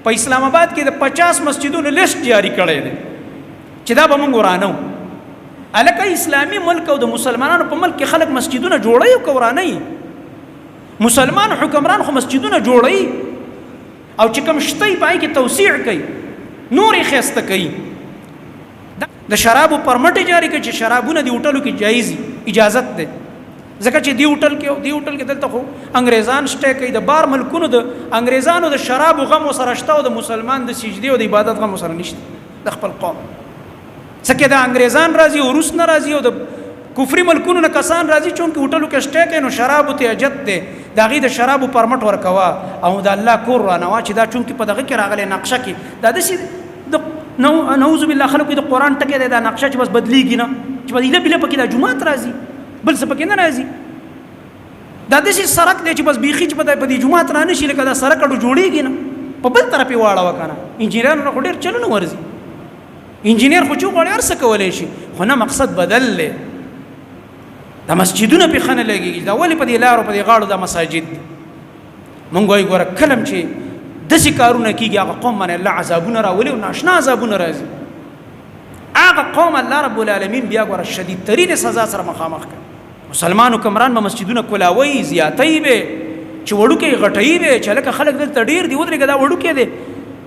په اسلام آباد کې د 50 مسجدونو لیست جاری کړی دی چې دا به مونږ ورانو. الکه اسلامي ملک او د مسلمانانو په ملک کې خلک مسجدونه جوړوي او که ورانوي؟ مسلمان حکمران خو مسجدونه جوړوي او چې کوم شته یې په هغې کې توسیع کوي، نور یې ښایسته کوي. د شرابو پرمټ یې جاري کړي چې شرابونه دې هوټلو کې جایز اجازت دی، ځکه چې دې هوټل کې او دې هوټل کې دلته خو انګریزان شته کوي، د بار ملکونو د انګریزانو د شرابو غم ورسره شته او د مسلمان د سجدې او د عبادت غم ورسره نشته د خپل قوم. ځکه دا انګریزان راځي او روس نه راځي او د کفري ملکونو نه کسان راځي، چونکې هوټلو کې شته کوي نو شرابو ته اجت دی، د هغې د شرابو پرمټ ورکوه او د الله کور ورانوه چې دا چونکې په دغه کې راغلی نقشه کې دا داسې د نعوذ بالله خلکو د قرآن ټکی دی، دا نقشه چې بس بدلیږي نه، چې بس ایله بیله پکې دا جومات راځي بل څه پکې نه راځي. دا داسې سړک دی چې بس بیخي چې په دې جومات را نه شي، لکه دا سړک اډو جوړېږي نه، په بل طرف یې واړوه که نه. انجینرانو نه خو ډېر چلونه ورځي، انجینر خو چې وغواړي هر څه کولی شي، خو نه مقصد بدل دی. دا مسجدونه پې ښه نه لګېږي، دا ولې په دې لارو په دې غاړو دا مساجد دي؟ مونږ وایو ګوره کله هم چې داسې کارونه کېږي هغه قوم باندې الله عذابونه راولي او ناشنا عذابونه راځي. هغه قوم الله رب العالمین بیا ګوره شدید ترین سزا سره مخامخ کړي. مسلمان حکمران به مسجدونه کولاوي، زیاتوي به، چې وړوکی غټوي به، چې هلکه خلک دلته ډېر دي ودرېږه دا وړوکی دی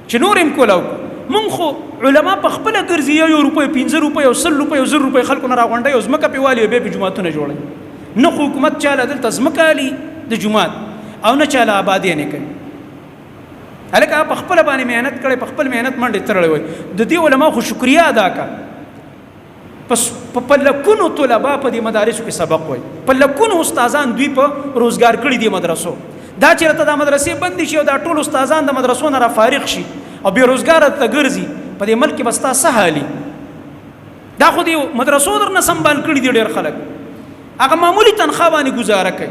چې نور یې هم کولاو کړو. مونږ خو علما په خپله ګرځي، یو یو روپۍ، 5 روپۍ او 100 روپۍ او 1000 روپۍ خلکو نه راغونډوي او ځمکه پرې والي او بیا پرې جوماتونه جوړوي. نه خو حکومت چاله دلته ځمکه الي د جومات او نه چاله آبادی نه کوي. هلکه په خپله باندې محنت کړی، په خپل محنت منډې تړلی وای. د دې علما خو شکریه ادا کړه. پس په لکونو طلبا په دې مدارسو کې سبق وایي، په لکونو استادان دوی په روزګار کړي دي مدرسو. دا چې راته دا مدرسې بندې شي او دا ټول استادان د مدرسو نه را فارغ شي او بې روزګاره ته ګرځي، په دې ملک کې به ستا څه حالي؟ دا خو دې مدرسو درنه سنبال کړي دي. ډېر خلک هغه معمولي تنخوا باندې ګزاره کوي،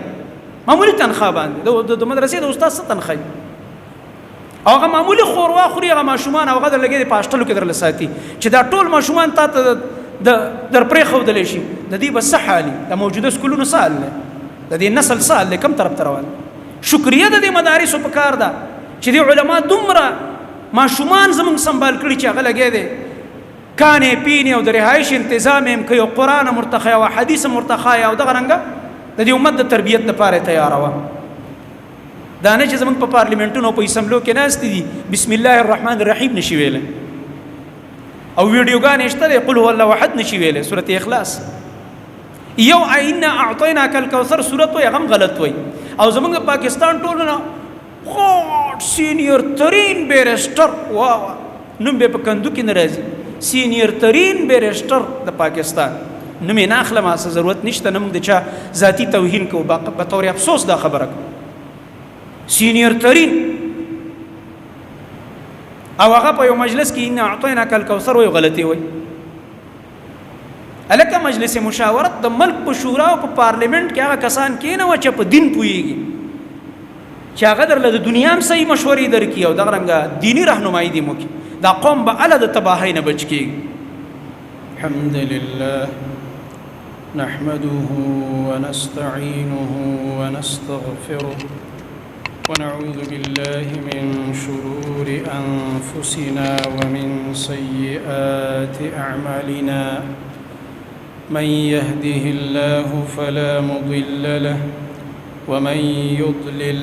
معمولي تنخوا باندې د مدرسې د استاد څه تنخوا وي؟ او هغه معمولي ښوروا خوري هغه ماشومان، او هغه در لګې په هاسټلو کې درله ساتي چې دا ټول ماشومان تا ته د در پرېښودلی شي. د دې به څه حال وي؟ د موجوده سکولونو څه حال دی؟ د دې نسل څه حال دی؟ کوم طرف ته روان؟ شکریه د دې مدارسو په کار ده چې دې علما دومره ماشومان زمونږ سنبال کړي چې هغه لګی دی کانې پینې او د رهایش انتظام یې هم کوي او قرآن هم ورته ښایي او حدیث هم ورته ښایي او دغه رنګه د دې امت د تربیت لپاره یې تیاره وه. دا نه چې زمونږ په پارلیمنټونو په اسمبلو کې ناست دي بسم الله الرحمن الرحیم نشي ویلی او ویډیوګانې شته دی قل هو الله احد نشي ویلی، سورت اخلاص یو اینا اعطیناک الکوثر سورت وایي هغه هم غلط وایي. او زمونږ پاکستان ټولو نه غټ سینیر ترین بیرسټر، وا وا نوم به په کندو کې نه راځي، سینیر ترین بیرسټر د پاکستان نوم یې نه اخلم، څه ضرورت نشته، نه موږ د چا ذاتي توهین کوو، به طور افسوس دا خبره کوو. سینیر ترین او هغه په یو مجلس کې ان اعطیناک الکوثر وایي، غلطي وایي. هلکه مجلس مشاورت د ملک په شورا او په پارلیمنت کې هغه کسان کېنوه چې په دین پوهېږي، چې هغه درله د دنیا هم صحیح مشورې درکړي او دغه رنګه دیني رهنمایي دې مو کړي. دا قوم به هله د تباهۍ نه بچ کېږي. الحمد لله نحمده ونستعينه ونستغفره ونعوذ بالله من شرور أنفسنا ومن سيئات أعمالنا، من يهده الله فلا مضل له ومن يضلل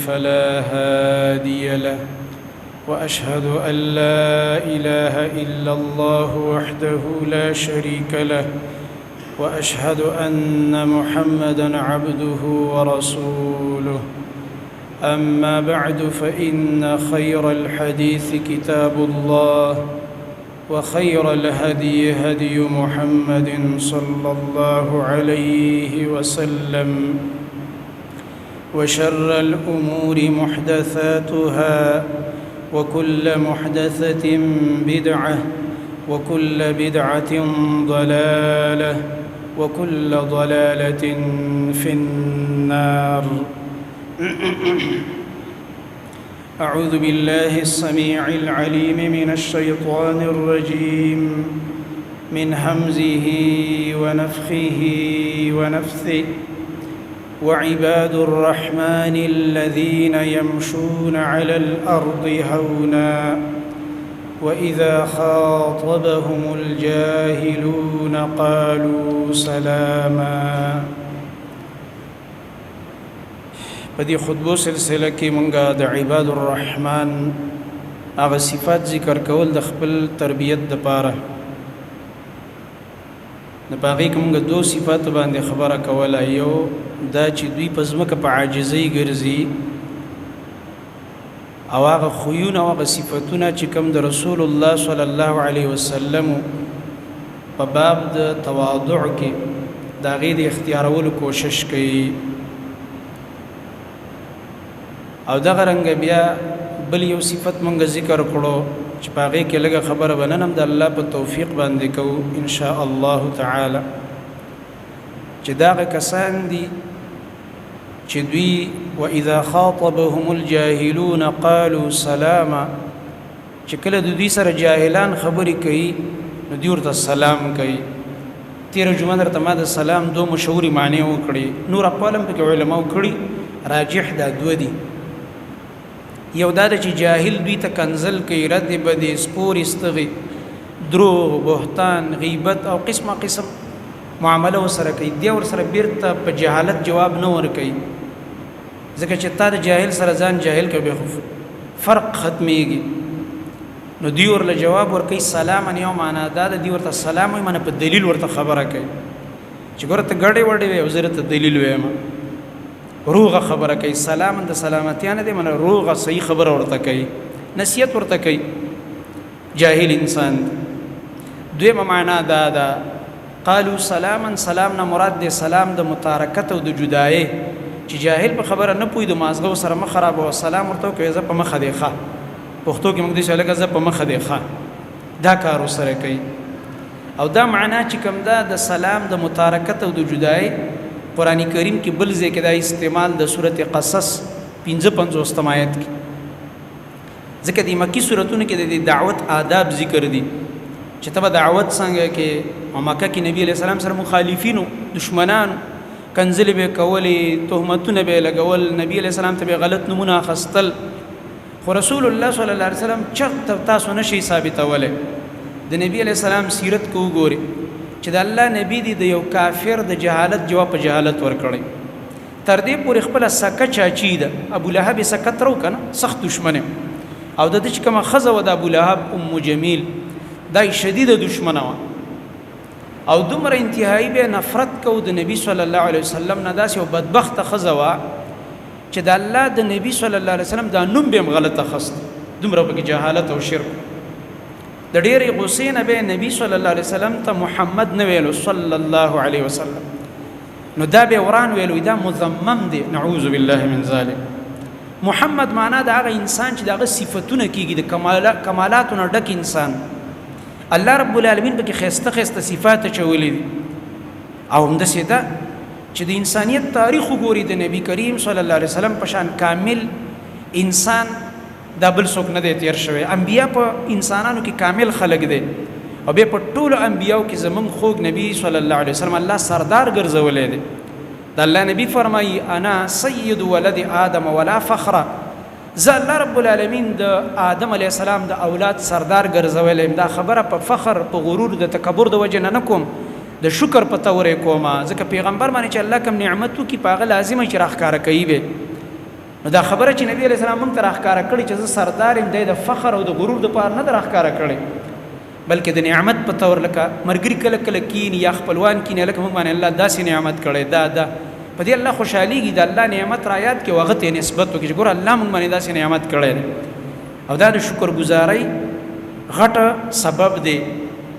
فلا هادي له، وأشهد أن لا إله إلا الله وحده لا شريك له، وأشهد أن محمدا عبده ورسوله. أما بعد، فإن خير الحديث كتاب الله، وخير الهدي هدي محمد صلى الله عليه وسلم، وشر الأمور محدثاتها، وكل محدثة بدعة، وكل بدعة ضلالة، وكل ضلالة في النار. أعوذ بالله السميع العليم من الشيطان الرجيم، من همزه ونفخه ونفثه. وعباد الرحمن الذين يمشون على الأرض هونا وإذا خاطبهم الجاهلون قالوا سلاما. په دې خطبو سلسله کې مونږه د عباد الرحمن هغه صفات ذکر کول د خپل تربیت د پاره. د پاغې کې مونږ دوه صفات باندې خبره کوله. یو دا چې دوی په ځمکه په عاجزۍ ګرځي، او هغه خویونه او هغه صفاتونه چې کوم د رسول الله صلی الله علیه وسلم په باب د تواضع کې د هغې د اختیارولو کوشش کوي. او دغه رنګ بیا بل یو صفت مونږ ذکر کړو چې په هغې کې لږه خبره به نن هم د الله په توفیق باندې کوو ان شاء الله تعالی، چې دغه کسان دي چې دوی واذا خاطبهم الجاهلون قالوا سلاما، چې کله د دوی سره جاهلان خبرې کوي نو دوی ورته سلام کوي. تېره جمعه درته ما د سلام دوه مشهورې معنی وکړې، نور اقوال هم پکې علماو کړي، راجح دا دوه دي. یو دا ده چې جاهل دوی ته کنزل کوي، رد بدې، سپورې ستغې، دروغ، بهتان، غیبت او قسمه قسم معامله ورسره کوي. دی ورسره بیرته په جهالت جواب نه ورکوي، ځکه چې تا د جاهل سره ځان جاهل کوي، بیا خو فرق ختمېږي. نو دوی ورله جواب ورکوي سلاما. یو معنا دا ده دوی ورته سلام وایي، معنی په دلیل ورته خبره کوي چې ګوره ته ګډې وډې وې او زه درته دلیل وایم. روغه خبره کوي، سلام د سلامتیا نه دی، معنی روغه صحیح خبره ورته کوي، نصیحت ورته کوي جاهل انسان. دویمه معنا دا ده قالو سلاما، سلام نه مراد دی سلام د متارکت او د جدایۍ، چې جاهل په خبره نه پوهېږي د مازغو سره مه خرابوه، سلام ورته وکړه زه په مخه دی ښه، پښتو کې موږ داسې لکه زه په مخه دی ښه، دا کار ورسره کوي. او دا معنا چې کوم ده د سلام د متارکت او د جدایۍ، قرآن کریم کې بل ځای کې دا استعمال د سورت قصص 55 آیت کې، ځکه د مکي سورتونو کې د دې دعوت آداب ذکر دي چې ته به دعوت څنګه کې. او مکه کې نبی علیه السلام سره مخالفینو، دشمنانو، کنځلې به یې کولې، تهمتونه به یې لګول، نبی علیه السلام ته به یې غلط نومونه اخیستل. خو رسول الله صلی الله علیه وسلم چرته تاسو نشئ ثابتولی. د نبی علیه السلام سیرت که وګورئ چې د الله نبی دی د یو کافر د جهالت جواب په جهالت ورکړی، تر دې پورې خپله سکه چاچي ده، ابو لهب یې سکه ترو که نه، سخت دښمن او د ده چې کومه ښځه وه د ابو لهب ام جمیل، دا یې شدیده دښمنه وه، او دومره انتهایی به نفرت کو د نبی صلی الله علیه وسلم نه. داسې یو بدبخته ښځه وه چې د الله د نبی صلی الله علیه وسلم دا نوم به هم غلط اخیست، دومره پکې جهالت او شرک. د ډېرې غصې نه به نبی صلی الله علیه وسلم ته محمد نه ویلو صلی الله علیه وسلم، نو دا به وران ویلو، دا مذمم دی، نعوذ بالله من ذلک. محمد معنا د هغه انسان چې د هغه صفتونه کېږي، د کمالاتو نه ډک انسان، الله رب العالمین پکې ښایسته ښایسته صفات اچولي دي. او همداسې ده چې د انسانیت تاریخ وګوري، د نبی کریم صلی الله علیه وسلم په شان کامل انسان دا بل څوک نه دی تیر شوی. انبیا په انسانانو کې کامل خلق دی، او بیا په ټولو انبیاو کې زمونږ خوږ نبی صلی الله علیه وسلم الله سردار ګرځولی دی. د الله نبی فرمایي انا سید ولد آدم ولا فخر، زه الله رب العالمین د آدم علیه السلام د اولاد سردار ګرځولی یم. دا خبره په فخر، په غرور، د تکبر د وجې نه نه کوم، د شکر په طور یې کوم، ځکه پیغمبر باندې چې الله کوم نعمت وکړي په هغه لازمه چې راښکاره کوي به. نو دا خبره چې نبی علیه السلام موږ ته راښکاره کړې چې زه سردار یم، دی د فخر او د غرور دپاره نه ده راښکاره کړې، بلکې د نعمت په طور، لکه مرګري کله کله کیني یا خپلوان کیني، لکه موږ باندې الله داسې نعمت کړی، دا دا په دې الله خوشحالېږي، د الله نعمت را یاد کړي او هغه ته یې نسبت وکړي چې ګوره الله موږ باندې داسې نعمت کړی دی. او دا د شکرګزارۍ غټه سبب دی.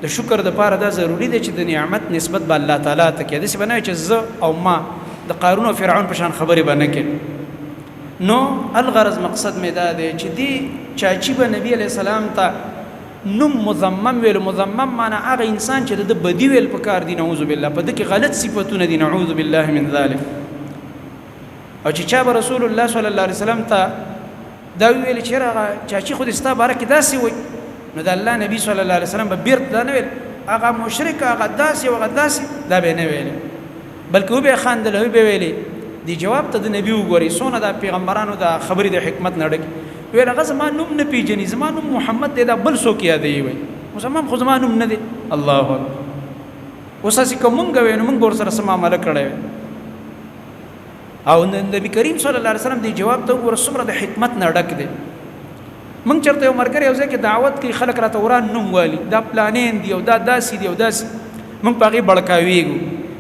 د شکر دپاره دا ضروري دی چې د نعمت نسبت به الله تعالی ته کوي، داسې به نه وي چې زه او ما د قارون او فرعون په شان خبرې به نه کوي. نو الغرض مقصد مې دا دی چې دې چاچي به نبی علیه السلام ته نوم مذمم ویل. مذمم معنی هغه انسان چې د ده بدي ویل پکار دي، نعوذ بالله، په ده کې غلط صفتونه دي، نعوذ بالله من ذلک. او چې چا به رسول الله صلی الله علیه وسلم ته دا ویل چې هغه چاچي خو دې ستا باره کې داسې وایي، نو د الله نبی صلی الله علیه وسلم به بیرته دا نه ویل هغه مشرک هغه داسې او هغه داسې، دا به نه ویل، بلکې وبه یې خندل، وبه ویلې دی جواب ته د نبی وګوري، سونه د پیغمبرانو د خبرې د حکمت نه ډک. ویل هغه زما نوم نه پیژني، زما نوم محمد دی، دا بل څوک یادوي؟ وایي مسلمان خو زما نوم نه دی. الله اکبر. اوس هسې که مونږ وی نو مونږ به ورسره څه معامله کړی وی. او نبی کریم صلی الله علیه وسلم دی جواب ته وګوره څومره د حکمت نه ډک دی. مونږ چېرته یو ملګری یو ځای کې دعوت کوي، خلک راته وران نوم والي، دا پلانین دی او دا داسې دی او داسې، مونږ په هغې بړکاویږو.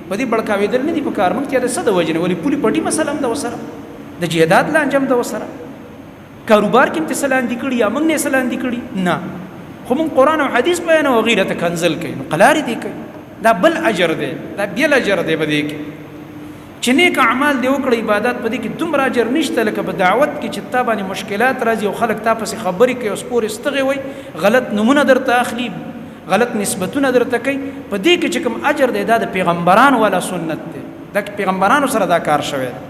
په دې بړکاوېدل نه دي په کار. مونږ چې د څه د وجې نه ولې پولې پټي مسله هم ده ورسره، د جهداد لانجه هم ده ورسره، کاروبار کې هم ته څه لاندې کړي یا مونږ نه څه لاندې کړي نه، خو مونږ قرآن او حدیث بیانوو، هغوی راته کنځل کوي، نو قلارې دې کوي. دا بل اجر دی، دا بل اجر دی. په دې کې چې نیک اعمال دې وکړه، عبادت په دې کې دومره اجر نشته لکه په دعوت کې چې تا باندې مشکلات راځي او خلک تا پسې خبرې کوي او سپورې ستغې وایي، غلط نومونه درته اخلي، غلط نسبتونه درته کوي. په دې کې چې کوم اجر دی دا د پیغمبرانو والا سنت دی، دا پیغمبرانو سره دا کار شوی دی.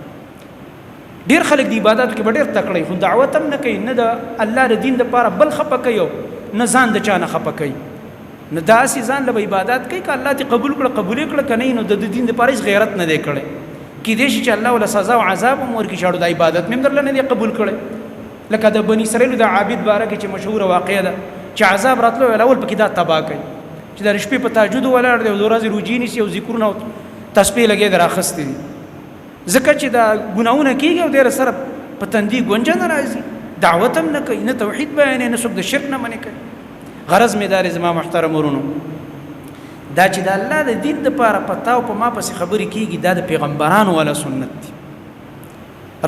ډېر خلک د عباداتو کې به ډېر تکړه وي، خو دعوت هم نه کوي، نه د الله د دین دپاره بل خفه کوي او نه ځان د چا نه خفه کوي. نو داسې ځان له به عبادت کوي، که الله دې قبول کړه قبول یې کړه، که نه نو د دین دپاره هېڅ غیرت نه دی کړی. کېدای شي چې الله وله سزا او عذاب هم ورکړي چې اړو دا عبادت مې هم درله نه دی قبول کړی. لکه د بني اسرائیلو د عابد باره کې چې مشهوره واقعه ده چې عذاب راتلو ویل اول پکې دا تباه کوي چې د شپې په تهجد ولاړ دی او د ورځې روژې نیسي او ذکرونه او تسبیح لګې در اخیستې دي، ځکه چې دا ګناهونه کېږي او دی سره په تندي ګونجه نه راځي، دعوت هم نه کوي، نه توحید بیانوي، نه څوک د شرک نه منع کوي. غرض مې دا دی زما محترم ورونو، دا چې د الله د دین دپاره په تا او په ما پسې خبرې کېږي دا د پیغمبرانو والا سنت دی.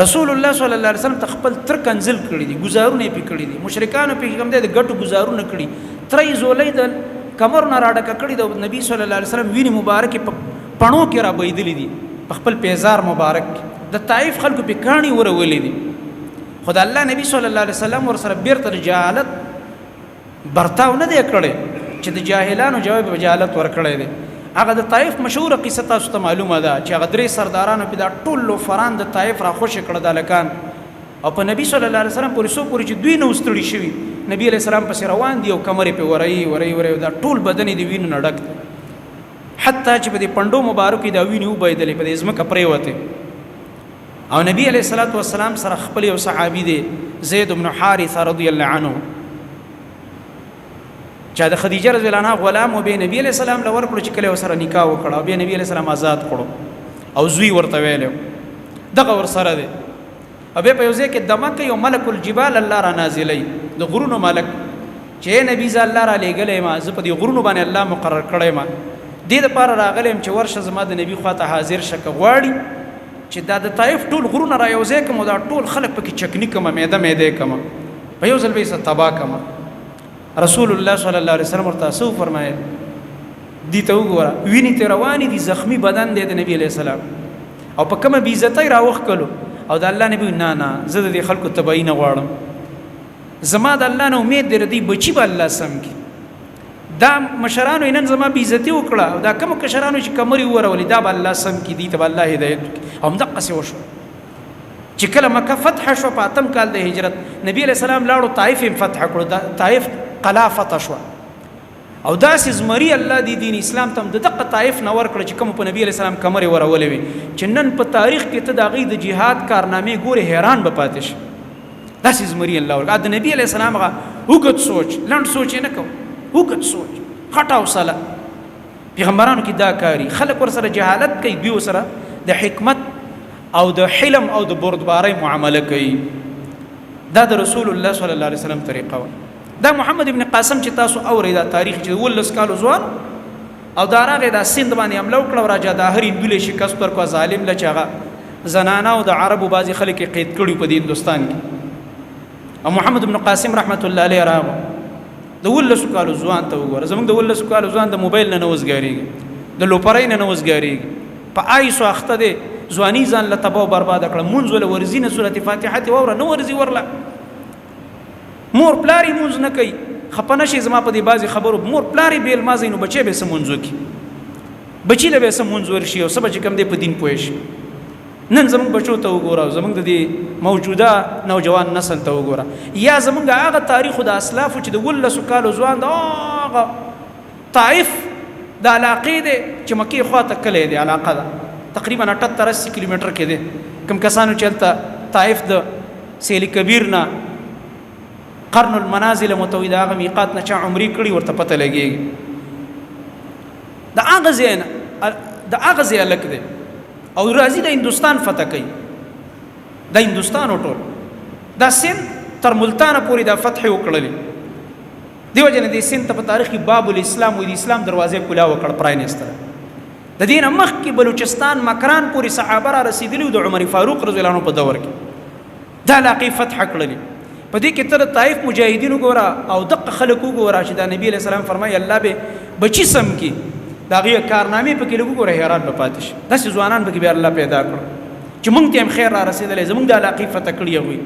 رسول الله صلی الله علیه وسلم ته خپل تر کنزل کړي دي، ګزارونه یې پې کړي دي، مشرکانو پې کوم دی د ګټو ګزارونه کړي، تره یې ځولۍ د کمر نه راډکه کړي د نبی صلی الله علیه وسلم وینې مبارکې په پڼو کې را بهېدلې دي، په خپل پیزار مبارک کې د طایف خلکو پې کاڼي ورولې دي، خو د الله نبی صلی الله علیه وسلم ورسره بېرته د جهالت برتاو نه دی کړی چې د جاهلانو جواب په جهالت ورکړی دی. هغه د طایف مشهوره قصه تاسو ته معلومه ده چې هغه درې سردارانو په دا ټول لوفران د طایف را خوشې کړه د هلکان، او په نبی صلی الله علیه وسلم پورې څو پورې چې دوی نه ستړي شوي نبی علیه السلام پسې روان دي او کمرې پې ورایي ورایي ورایي، دا ټول بدن یې د وینو نه ډک دی، حتی چې په دې پنډو مبارکو یې دا وینې وبهېدلې، په دې ځمکه پرېوتې. او نبی علیه الصلاة والسلام سره خپل یو صحابي دی زید بن حارثه رضی الله عنه چې د خدیجه رضی الله عنها غلام او به نبی علیه السلام له ورکړو چې کله ورسره نکاح وکړه او به نبی علیه السلام آزاد کړو او زوی ورته ویلو دغه ورسره دی. او بیا په یو ځای کې دمه کوي او ملک الجبال الله را نازلوي، د غرونو ملک، چې نبی زه الله را لېږلی ما، زه په دې غرونو باندې الله مقرر کړی ما، دې دپاره راغلی یم چې ورشه زما د نبی خواته حاضر شه، که غواړي چې دا د طایف ټول غرونه را یو ځای کړم او دا ټول خلک پکې چکني کړم، میده میده یې کړم، په یو ځل به یې سره تباه کړم. رسول الله صلی الله علیه وسلم ورته څه وفرمایل؟ دې ته وګوره، وینې ترې روانې دي، زخمي بدن دی د نبی علیه السلام، او په کومه بېعزتۍ راوښکلو. او د الله نبی نه نه، زه د دې خلکو تباهي نه غواړم، زما د الله نه امید دی، د دې بچي به الله سم کړي. دا مشرانو یې نن زما بېعزتي وکړه او دا کومو کشرانو چې کمرې وورولې دا به الله سم کړي، دوی ته به الله هدایت وکړي. او همدقسې وشوه چې کله مکه فتح شوه په اتم کال د هجرت، نبی علیه السلام لاړو طایف یې فتح کړو، دا طایف قلا فتح شوه. او داسې زمري الله دې دین اسلام ته هم د دقه طایف نه ورکړه چې کوم په نبی علیه السلام کمرې ورولې وې، چې نن په تاریخ کې ته د هغوی د جهاد کارنامې ګورې حیران به پاتې شي. داسې زمري الله ورکړه. د نبی علیه السلام هغه اوږد سوچ، لنډ سوچ یې نه کوو، اوږد سوچ، غټه حوصله. پیغمبرانو کې دا کاری، خلک ورسره جهالت کوي، دوی ورسره د حکمت او د حلم او د بردبارۍ معامله کوي. دا د رسول الله صلی الله علیه وسلم طریقه وه. دا محمد ابن قاسم چې تاسو اورئ دا تاریخ چې 19 کالو ځوان او دا راغی دا سند باندې حمله وکړه او راجا داهر هندو له شکست ورکړ، ظالم له چې هغه زنانه او د عربو بعضې خلک یې قید کړي په دې هندوستان کې. او محمد ابن قاسم رحمت الله علیه راغی د 19 کالو ځوان ته وګوره، زموږ د 19 کالو ځوان د موبایل نه نه وزګارېږي، د لوپرۍ نه نه وزګارېږي، په آیسو اخته دی، ځواني ځان له تباه او برباده کړه، مونځ وله ورځي نه، سورت فاتحه ترې واوره نه ورځي ورله، مور پلار یې مونځ نه کوي. خفه نه شي زما په دې بعضې خبرو، مور پلار یې بې لمانځه نو بچی به یې څه مونځ وکړي، بچي له به یې څه مونځ ورشي او څه به چې کوم دی په دین پوه شي. نن زموږ بچو ته وګوره، زموږ د دې موجوده نوجوان نسل ته وګوره، یا زموږ هغه تاریخ د اسلافو چې د 19 کالو ځوان د هغه طایف د علاقې دی چې مکې خوا ته کلی دی، علاقه ده تقریبا 78 80 کیلومتر کې دی. کوم کسانو چې هلته طائف د سیل کبیر نه قرن المنازل متوي د هغه میقات نه چا عمرې کړي، ورته پته لګېږي. د هغه ځای نه، د هغه ځای هلک دی او راځي د هندوستان فتح کوي، د هندوستان ټول دا سند تر ملتانه پورې دا فتح وکړلې. دیو جن دې سند ته په تاریخ کې باب الاسلام وایي، د اسلام دروازې کلا وکړ، پرانیستله. د دې نه مخکې بلوچستان مکران پورې صحابه را رسېدلي وو د عمر فاروق رضی الله عنه په دور کې، دا علاقې فتح کړلې. په دې کې ته د طائف مجاهدین وګوره او دقه خلک وګوره چې دا نبی علیه السلام فرمایي الله به بچي سم کړي، د هغې کارنامې پکې لږ وګوره، حیران به پاتې شي. داسې ځوانان پکې بیا الله پیدا کړو چې مونږ ته هم خیر را رسېدلی، زمونږ د علاقې فتح کړي هغوی.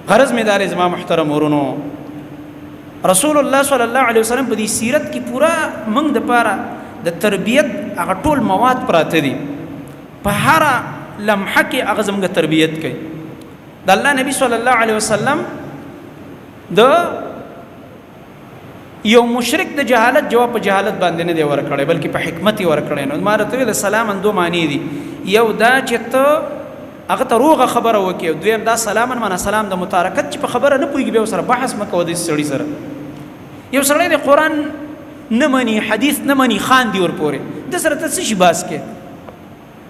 غرض مې دا دی زما محترم ورونو، رسول الله صلی الله علیه وسلم په دې سیرت کې پوره موږ دپاره د تربیت هغه ټول مواد پراته دي، په هره لمحه کې هغه زموږ تربیت کوي. د الله نبی صلی الله علیه وسلم د یو مشرک د جهالت جواب په جهالت باندې نه دی ورکړی، بلکې په حکمت یې ورکړی. نو ما راته ویل سلاماً دوه معنی دي، یو دا چې ته هغه ته روغه خبره وکړې، او دویم دا سلاماً معنا سلام د متارکت چې په خبره نه پوهېږي بیا ورسره بحث مه کوه. داسې سړي سره یو سړی د قرآن نه مني، حدیث نه مني، خاندي ورپورې، ده سره ته څه شي بحث کوې؟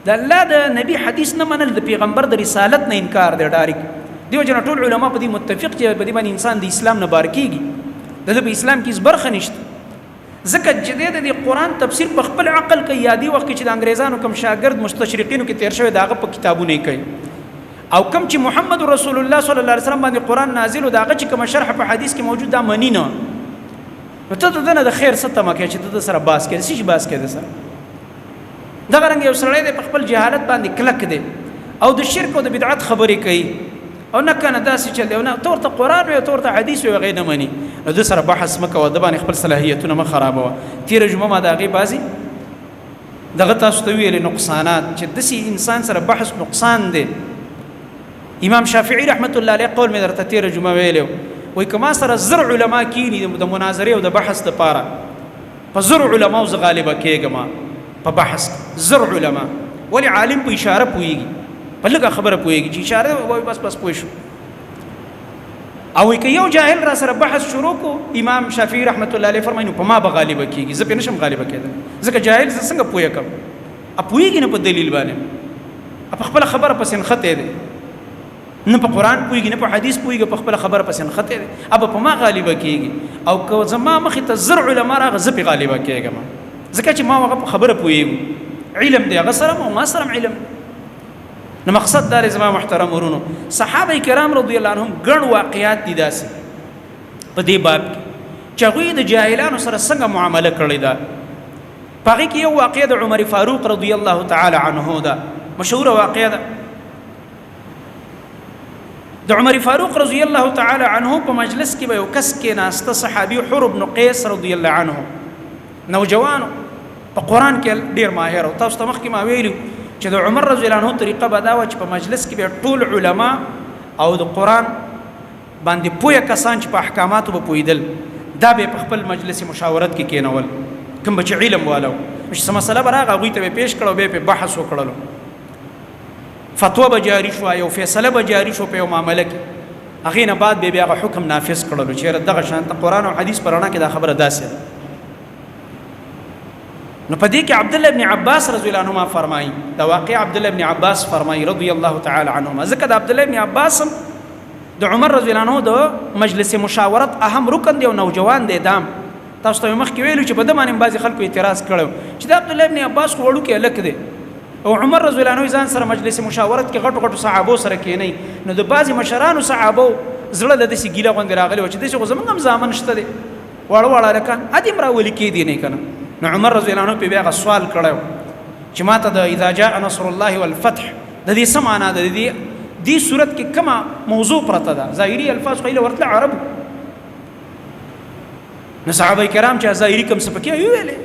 د الله د نبی حدیث نه منل د پیغمبر د رسالت نه انکار دی ډایرک. دیو جن ټول علما په دې متفق چې په دې باندې انسان د اسلام نه بار کیږي، د ده په اسلام کې هیڅ برخه نشته، ځکه چې دی د دې قرآن تفسیر په خپل عقل کوي. یا دې وخت کې چې د انګریزانو کوم شاګرد مستشرقینو کې تیر شوی د هغه په کتابونو یې کوي، او کوم چې محمد رسول الله صلی الله علیه وسلم باندې قرآن نازل و د هغه چې کومه شرح په حدیث کې موجود دا مني نه. نو ته د ده نه د خیر څه تمه کوې چې ته ده سره باس کوې؟ څه شي باس کوې ده سره؟ دغه رنګ یو سړی دی په خپل جهالت باندې کلک دی او د شرک او د بدعت خبرې کوي او نه کنه داسې چل دی، او نه ته ورته قرآن وایې، ته ورته حدیث وایې، هغه یې نه مني، نو ده سره بحث مه کوه، ده باندې خپل صلاحیتونه مه خرابوه. تېره جمعه ما د هغې بعضې دغه تاسو ته ویلې نقصانات چې داسې انسان سره بحث نقصان دی. امام شافعي رحمت الله علیه قول مې درته تېره جمعه ویلی، وایي که ما سره 1000 علما کیني د مناظرې او د بحث دپاره، په 1000 علماو زه غالبه کېږم په بحث کې. 1000 علما، ولې عالم په اشاره پوهېږي، په لږه خبره پوهېږي چې اشاره وایي بس بس پوه شو. او که یو جاهل را سره بحث شروع کو، امام شافعي رحمت الله علیه فرمایي نو په ما به غالبه کېږي، زه پرې نشم غالبه کېدل، ځکه جاهل زه څنګه پوه کړم؟ پوهېږي نه په دلیل باندې، په خپله خبره پسې نښتی دی، نه په قرآن پوهېږي نه په حدیث پوهېږي، په خپله خبره پسې نښتی دی، ابه په ما غالبه کېږي. او که زما مخې ته 1000 علما راغله زه پرې غالبه کېږم، ځکه چې ما هغه په خبره پوهېږم، علم دی هغه سره او ما سره هم علم. نو مقصد دا دی زما محترم ورونو، صحابه کرام رضی الله عنهم ګڼ واقعات دي داسې په دې باب کې چې هغوی د جاهلانو سره څنګه معامله کړې ده. په هغې کې یو واقعه د عمر فاروق رضی الله تعالی عنه ده، مشهوره واقعه ده. د عمر فاروق رضی الله تعالی عنه په مجلس کې به یو کس کېناسته، صحابي حر بن قیس رضی الله عنه، نوجوانو په قرآن کې ډېر ماهر و. تاسو ته مخکې ما ویلي چې د عمر رضی الله عنه طریقه به دا وه چې په مجلس کې به ټول علما او د قرآن باندې پوه کسان چې په احکاماتو به پوهېدل دا به په خپل مجلس مشاورت کې کېنول، کوم به چې علم والا و، چې څه مسله به راغله هغوی ته به یې پېښ کړه او بیا یې پرې بحث وکړلو، فتوا به جاري شوه، یو فیصله به جاري شوه په یو معامله کې، هغې نه بعد به بیا هغه حکم نافذ کړلو چې یاره دغه شان ته قرآن او حدیث په رڼا کې دا خبره داسې ده. نو په دې کې عبدالله ابن عباس رضی الله عنهما فرمایي، دا واقع عبدالله ابن عباس فرمایي رضی الله تعالی عنهما، ځکه د عبدالله ابن عباس هم د عمر رضی الله عنه د مجلس مشاورت اهم رکن دی او نوجوان دی. دام تاسو ته مخکې ویلو چې په ده باندې بعضې خلکو اعتراض کړی چې د عبدالله ابن عباس خو وړوکی هلک دی او عمر رضی الله عنه ځان سره مجلس مشاورت کې غټو غټو صحابو سره کېنوي. نو د بعضې مشرانو صحابو زړه له داسې ګیله غوندې راغلی وه چې داسې خو زموږ هم زامن شته دی، واړه واړه هلکان ادې هم راولي کېدی نه که نه. نو عمر رضی الله عنه پرې بیا هغه سوال کړی و چې ما ته د اذا جاء نصر الله والفتح د دې څه معنا ده، د دې صورت کې کومه موضوع پرته ده؟ ظاهري الفاظ خو یې له ورتله عربو. نو صحابه کرام چې ظاهري کوم څه پکې ویلې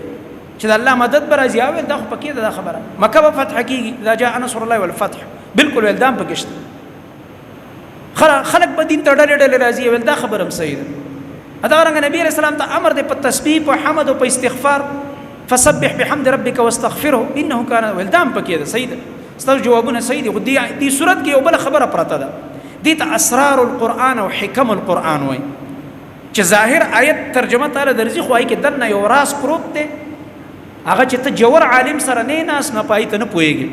چې د الله مدد به راځي، ویل دا خو پکې ده دا خبره، مکه به فتح کېږي، اذا جاء نصر الله والفتح، بالکل ویل دا هم پکې شته. خلک به دین ته ډلې ډلې راځي، ویل دا خبره هم صحیح ده. دا رنګ نبی علیہ السلام ته امر دی په تسبیح، په حمد او په استغفار، فسبح بحمد ربک واستغفره انه کان، ویل دا هم پکې ده، صحیح ده. ستاسو جوابونه صحیح دي، خو دې صورت کې یو بل خبره پرته ده. دې ته اسرار القرآن او حکم القرآن وایي، چې ظاهر آیت ترجمه تعالی درځي، خو کې دننه یو راز پروت دی، هغه چې ته جوور عالم سره نه ناس نه پای ته نه پوهېږي.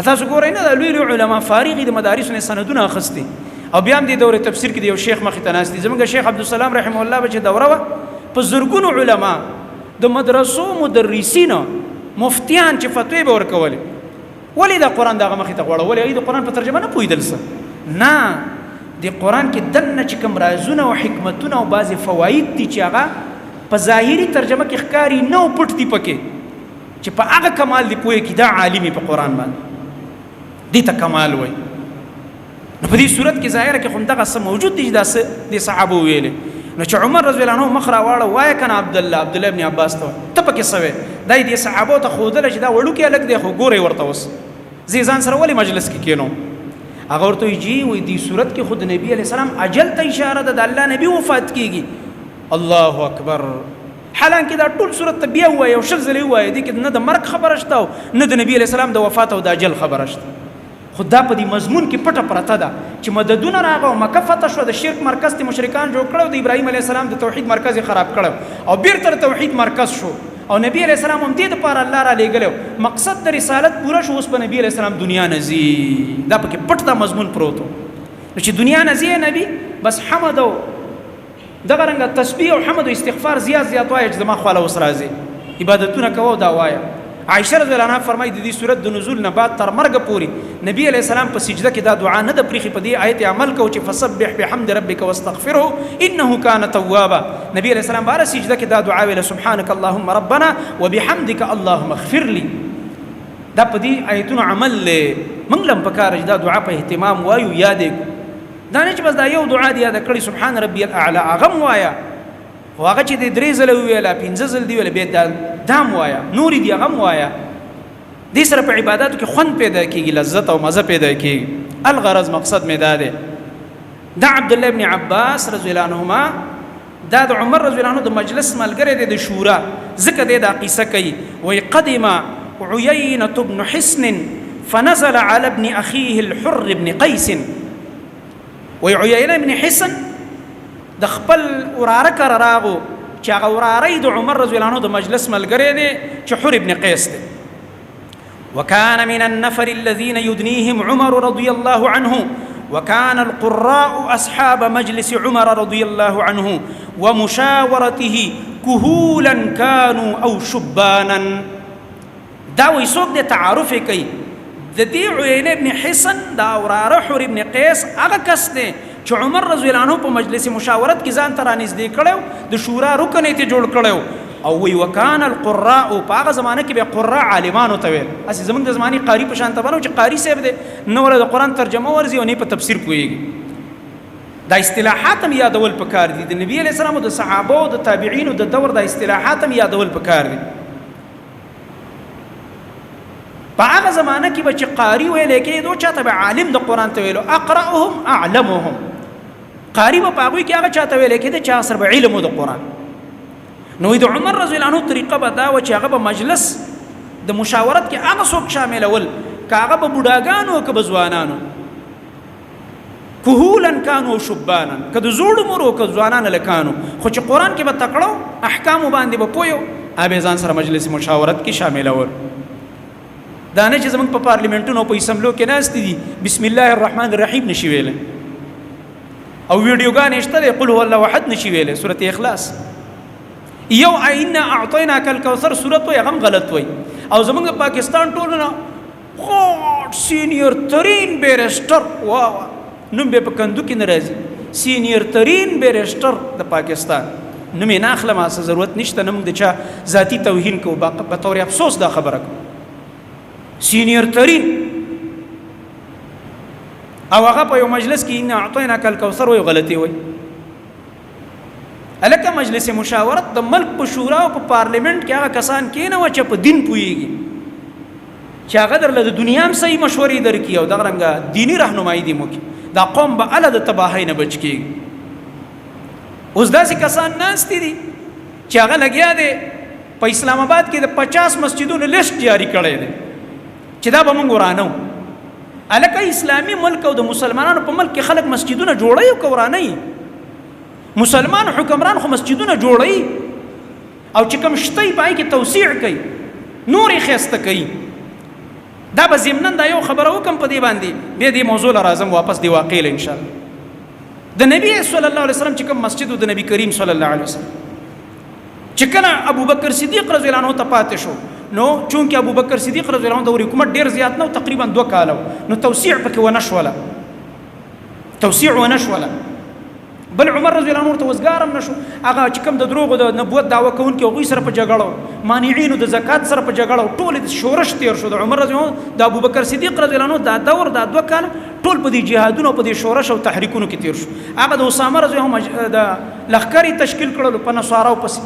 تاسو ګورئ نه، د لوی لوی علما فارغ د مدارسو نه سندونه اخیستي او بیا هم دې دورې تفسیر کې د یو شیخ مخې ته ناست دي. زمونږ شیخ عبدالسلام رحمه الله به چې دوره وه، په زرګونو علما د مدرسو مدرسینو مفتیان چې فتوی به ورکولې، ولې دا قرآن دغه مخې ته غوړولې؟ هغوی د قرآن په ترجمه نه پوهېدل څه نه. د قرآن کې دننه چې کوم رازونه او حکمتونه او بعضې فواید دي چې هغه په ظاهري ترجمه کې ښکاري نه او پټ دي پکې، چې په هغه کمال دی پوهه کی، دا عالمي په قرآن باندې دې ته کمال وایي. نو په دې صورت کې ظاهره کې خو دغه څه موجود دي چې دا څه دې صحابو ویلې. نو چې عمر رضی الله عنه مخ راواړه، وایه که نه عبدالله، عبدالله ابن عباس ته ته پکې څه وایې؟ دا یې دې صحابو ته ښودله چې دا وړوکی هلک دی، خو ګورئ ورته اوس زه یې ځان سره ولې مجلس کې کښېنوم. هغه ورته وایي جي، وایي دې صورت کې خو د نبي علیه السلام اجل ته اشاره ده، د الله نبي وفات کېږي. الله اکبر. حالانکه دا ټول صورت ته بیا ووایه او 20 ځلې ووایه، دې کې نه د مرګ خبره شته او نه د نبي علیه السلام د وفات او د اجل خبره شته. خو دا په دې مضمون کې پټه پرته ده چې مددونه راغه او مکه فتح شوه، د شرک مرکز ته مشرکان جوړ کړو، د ابراهیم علیه السلام د توحید مرکز یې خراب کړو او بیرته د توحید مرکز شو، او نبی علیه السلام هم دې دپاره الله را لېږلی، مقصد د رسالت پوره شو، اوس به نبی علیه السلام دنیا نه ځي. دا پکې پټ دا مضمون پروت و. نو چې دنیا نه ځي نبی، بس حمد او دغه رنګه تسبیح او حمد او استغفار زیات زیات وایه چې زما خواله اوس راځي، عبادتونه کوه او دا وایه. عائشه رضی الله عنها فرمایي د دې سورت د نزول نه بعد تر مرګ پورې نبی علیه السلام په سجده کې دا دعا نه ده پرېښې، په دې آیت عمل کو چې فسبح بحمد ربک واستغفره انه کان توابا. نبی علیه السلام باره سجده کې دا دعا ویله، سبحانک اللهم ربنا وبحمدک اللهم اغفر لي. دا په دې آیتونو عمل دی. موږ لم پکار چې دا دعا په اهتمام وایو، یاد یې کړو. دا نه چې بس دا یو دعا دې یاده کړې سبحان ربي الاعلی، هغه هم وایه، خو هغه چې دې 3 ځله وویله، 5 ځل دې وویله، بیا دا هم وایه، نورې دي هغه هم وایه. دې سره په عباداتو کې خوند پیدا کېږي، لذت او مزه پیدا کېږي. الغرض مقصد مې دا دی، دا عبدالله ابن عباس رضی الله عنهما دا د عمر رضی الله عنه د مجلس ملګری دی د شورا، ځکه دی دا قصه کوي. وایي قدم عيينة بن حصن فنزل على ابن أخيه الحر بن قيس. وایي عيينة بن حصن د خپل وراره کره راغو چې هغه وراره یې د عمر رضی الله عنه د مجلس ملګری دی چې حر ابن قیس دی. وكان من النفر الذين يدنيهم عمر رضي الله عنه، وكان القراء أصحاب مجلس عمر رضي الله عنه ومشاورته كهولا كانوا أو شبانا. دا وایي څوک دی تعارف یې کوي؟ د دې عیینه ابن حصن دا وراره حر ابن قیس هغه کس دی چې عمر رضی الله عنه په مجلس مشاورت کې ځان ته رانږدې کړی و، د شورا رکن یې ترې جوړ کړی و. او وایي وکان القراء، په هغه زمانه کې به قراء عالمانو ته ویل، هسې زموږ د زمانې قاري په شان ته به نه و چې قاري صاحب دی، نه ولا د قرآن ترجمه ورځي او نه په تفسیر پوهېږي. دا اصطلاحات هم یادول پکار دي، د نبي علیه السلام او د صحابو او د تابعینو د دور دا اصطلاحات هم یادول پکار دي. په هغه زمانه کې به چې قاري ویلی کېدو، چا ته به عالم د قرآن ته ویلو، اقرأهم اعلمهم. قاري به په هغوی کې هغه چا ته ویلی کېده چې هغه سره به علم و د قرآن. نو د عمر رضی الله عنه طریقه به دا وه چې هغه به مجلس د مشاورت کې هغه څوک شاملول که هغه به بوډاګانو که به ځوانانو، کهولا کانو شبانا، که د زوړ عمر او که ځوانان لکانو، خو چې قرآن کې به تکړه احکامو باندې به پوه و، هغه به ځان سره مجلس مشاورت کې شاملول. دا نه چې زموږ په پارلیمنټونو په اسمبلو کې ناست دي بسم الله الرحمن الرحیم نشي ویلی، او ویډیوګانې شته دی قل هو الله احد نشي ویلی، سورت اخلاص یو اینا اعطیناک الکوثر سورت وایي هغه هم غلط وایي. او زموږ پاکستان ټولو نه غټ سینیر ترین بیرسټر، وا وا نوم به په کندو کې نه راځي، سینیر ترین بیرسټر د پاکستان، نوم یې نه اخلم، څه ضرورت نشته، نه موږ د چا ذاتي توهین کوو، به طور افسوس دا خبره کوو. سینیر ترین، او هغه په یو مجلس کې انا اعطیناک الکوثر وایي، غلطي وایي. هلکه مجلس مشاورت د ملک په شورا او په پارلیمنت کې هغه کسان کېنوه چې په دین پوهېږي، چې هغه درله د دنیا هم صحیح مشورې درکړي او دغه رنګه دیني رهنمایي دې مو کړي، دا قوم به هله د تباهۍ نه بچ کېږي. اوس داسې کسان ناستې دي چې هغه لګیا دی په اسلام آباد کې د 50 مسجدونو لیست جاري کړی دی. چې دا به مونږ ورانو. الکه اسلامي ملک او د مسلمانانو په ملک کې خلک مسجدونه جوړوي او که ورانوي؟ مسلمان حکمران خو مسجدونه جوړوي او چې کوم شته یې په هغې کې توسیع کوي، نور یې ښایسته کوي. دا به ضمناً دا یو خبره وکړم په دې باندې، بیا دې موضوع له راځم واپس دې واقع له انشاءالله. د نبی صلی الله علیه وسلم چې کوم مسجد د نبی کریم صلی الله علیه وسلم چې کله ابوبکر صدیق رضی الله عنه ته پاتې شو، نو چونکه ابوبکر صدیق رضی الله عنه د حکومت ډیر زیات نه، تقریبا 2 کاله، نو توسیع پکې ونه شوله، توسیع ونه شوله. بل عمر رضی الله عنه ورته وزګار هم نه شو. هغه چې کوم د دروغو د نبوت دعوه کوونکي هغوی سره په جګړه، مانعینو د زکات سره په جګړه، ټول د شورش تیر شو. د عمر رضی الله عنه د ابوبکر صدیق رضی الله عنه دا دور دا 2 کاله ټول په دې جهادونو په دې شورش او تحریکونو کې تیر شو. هغه د اسامه رضی الله عنه د لښکرې تشکیل کړلو په نصاراو پسې،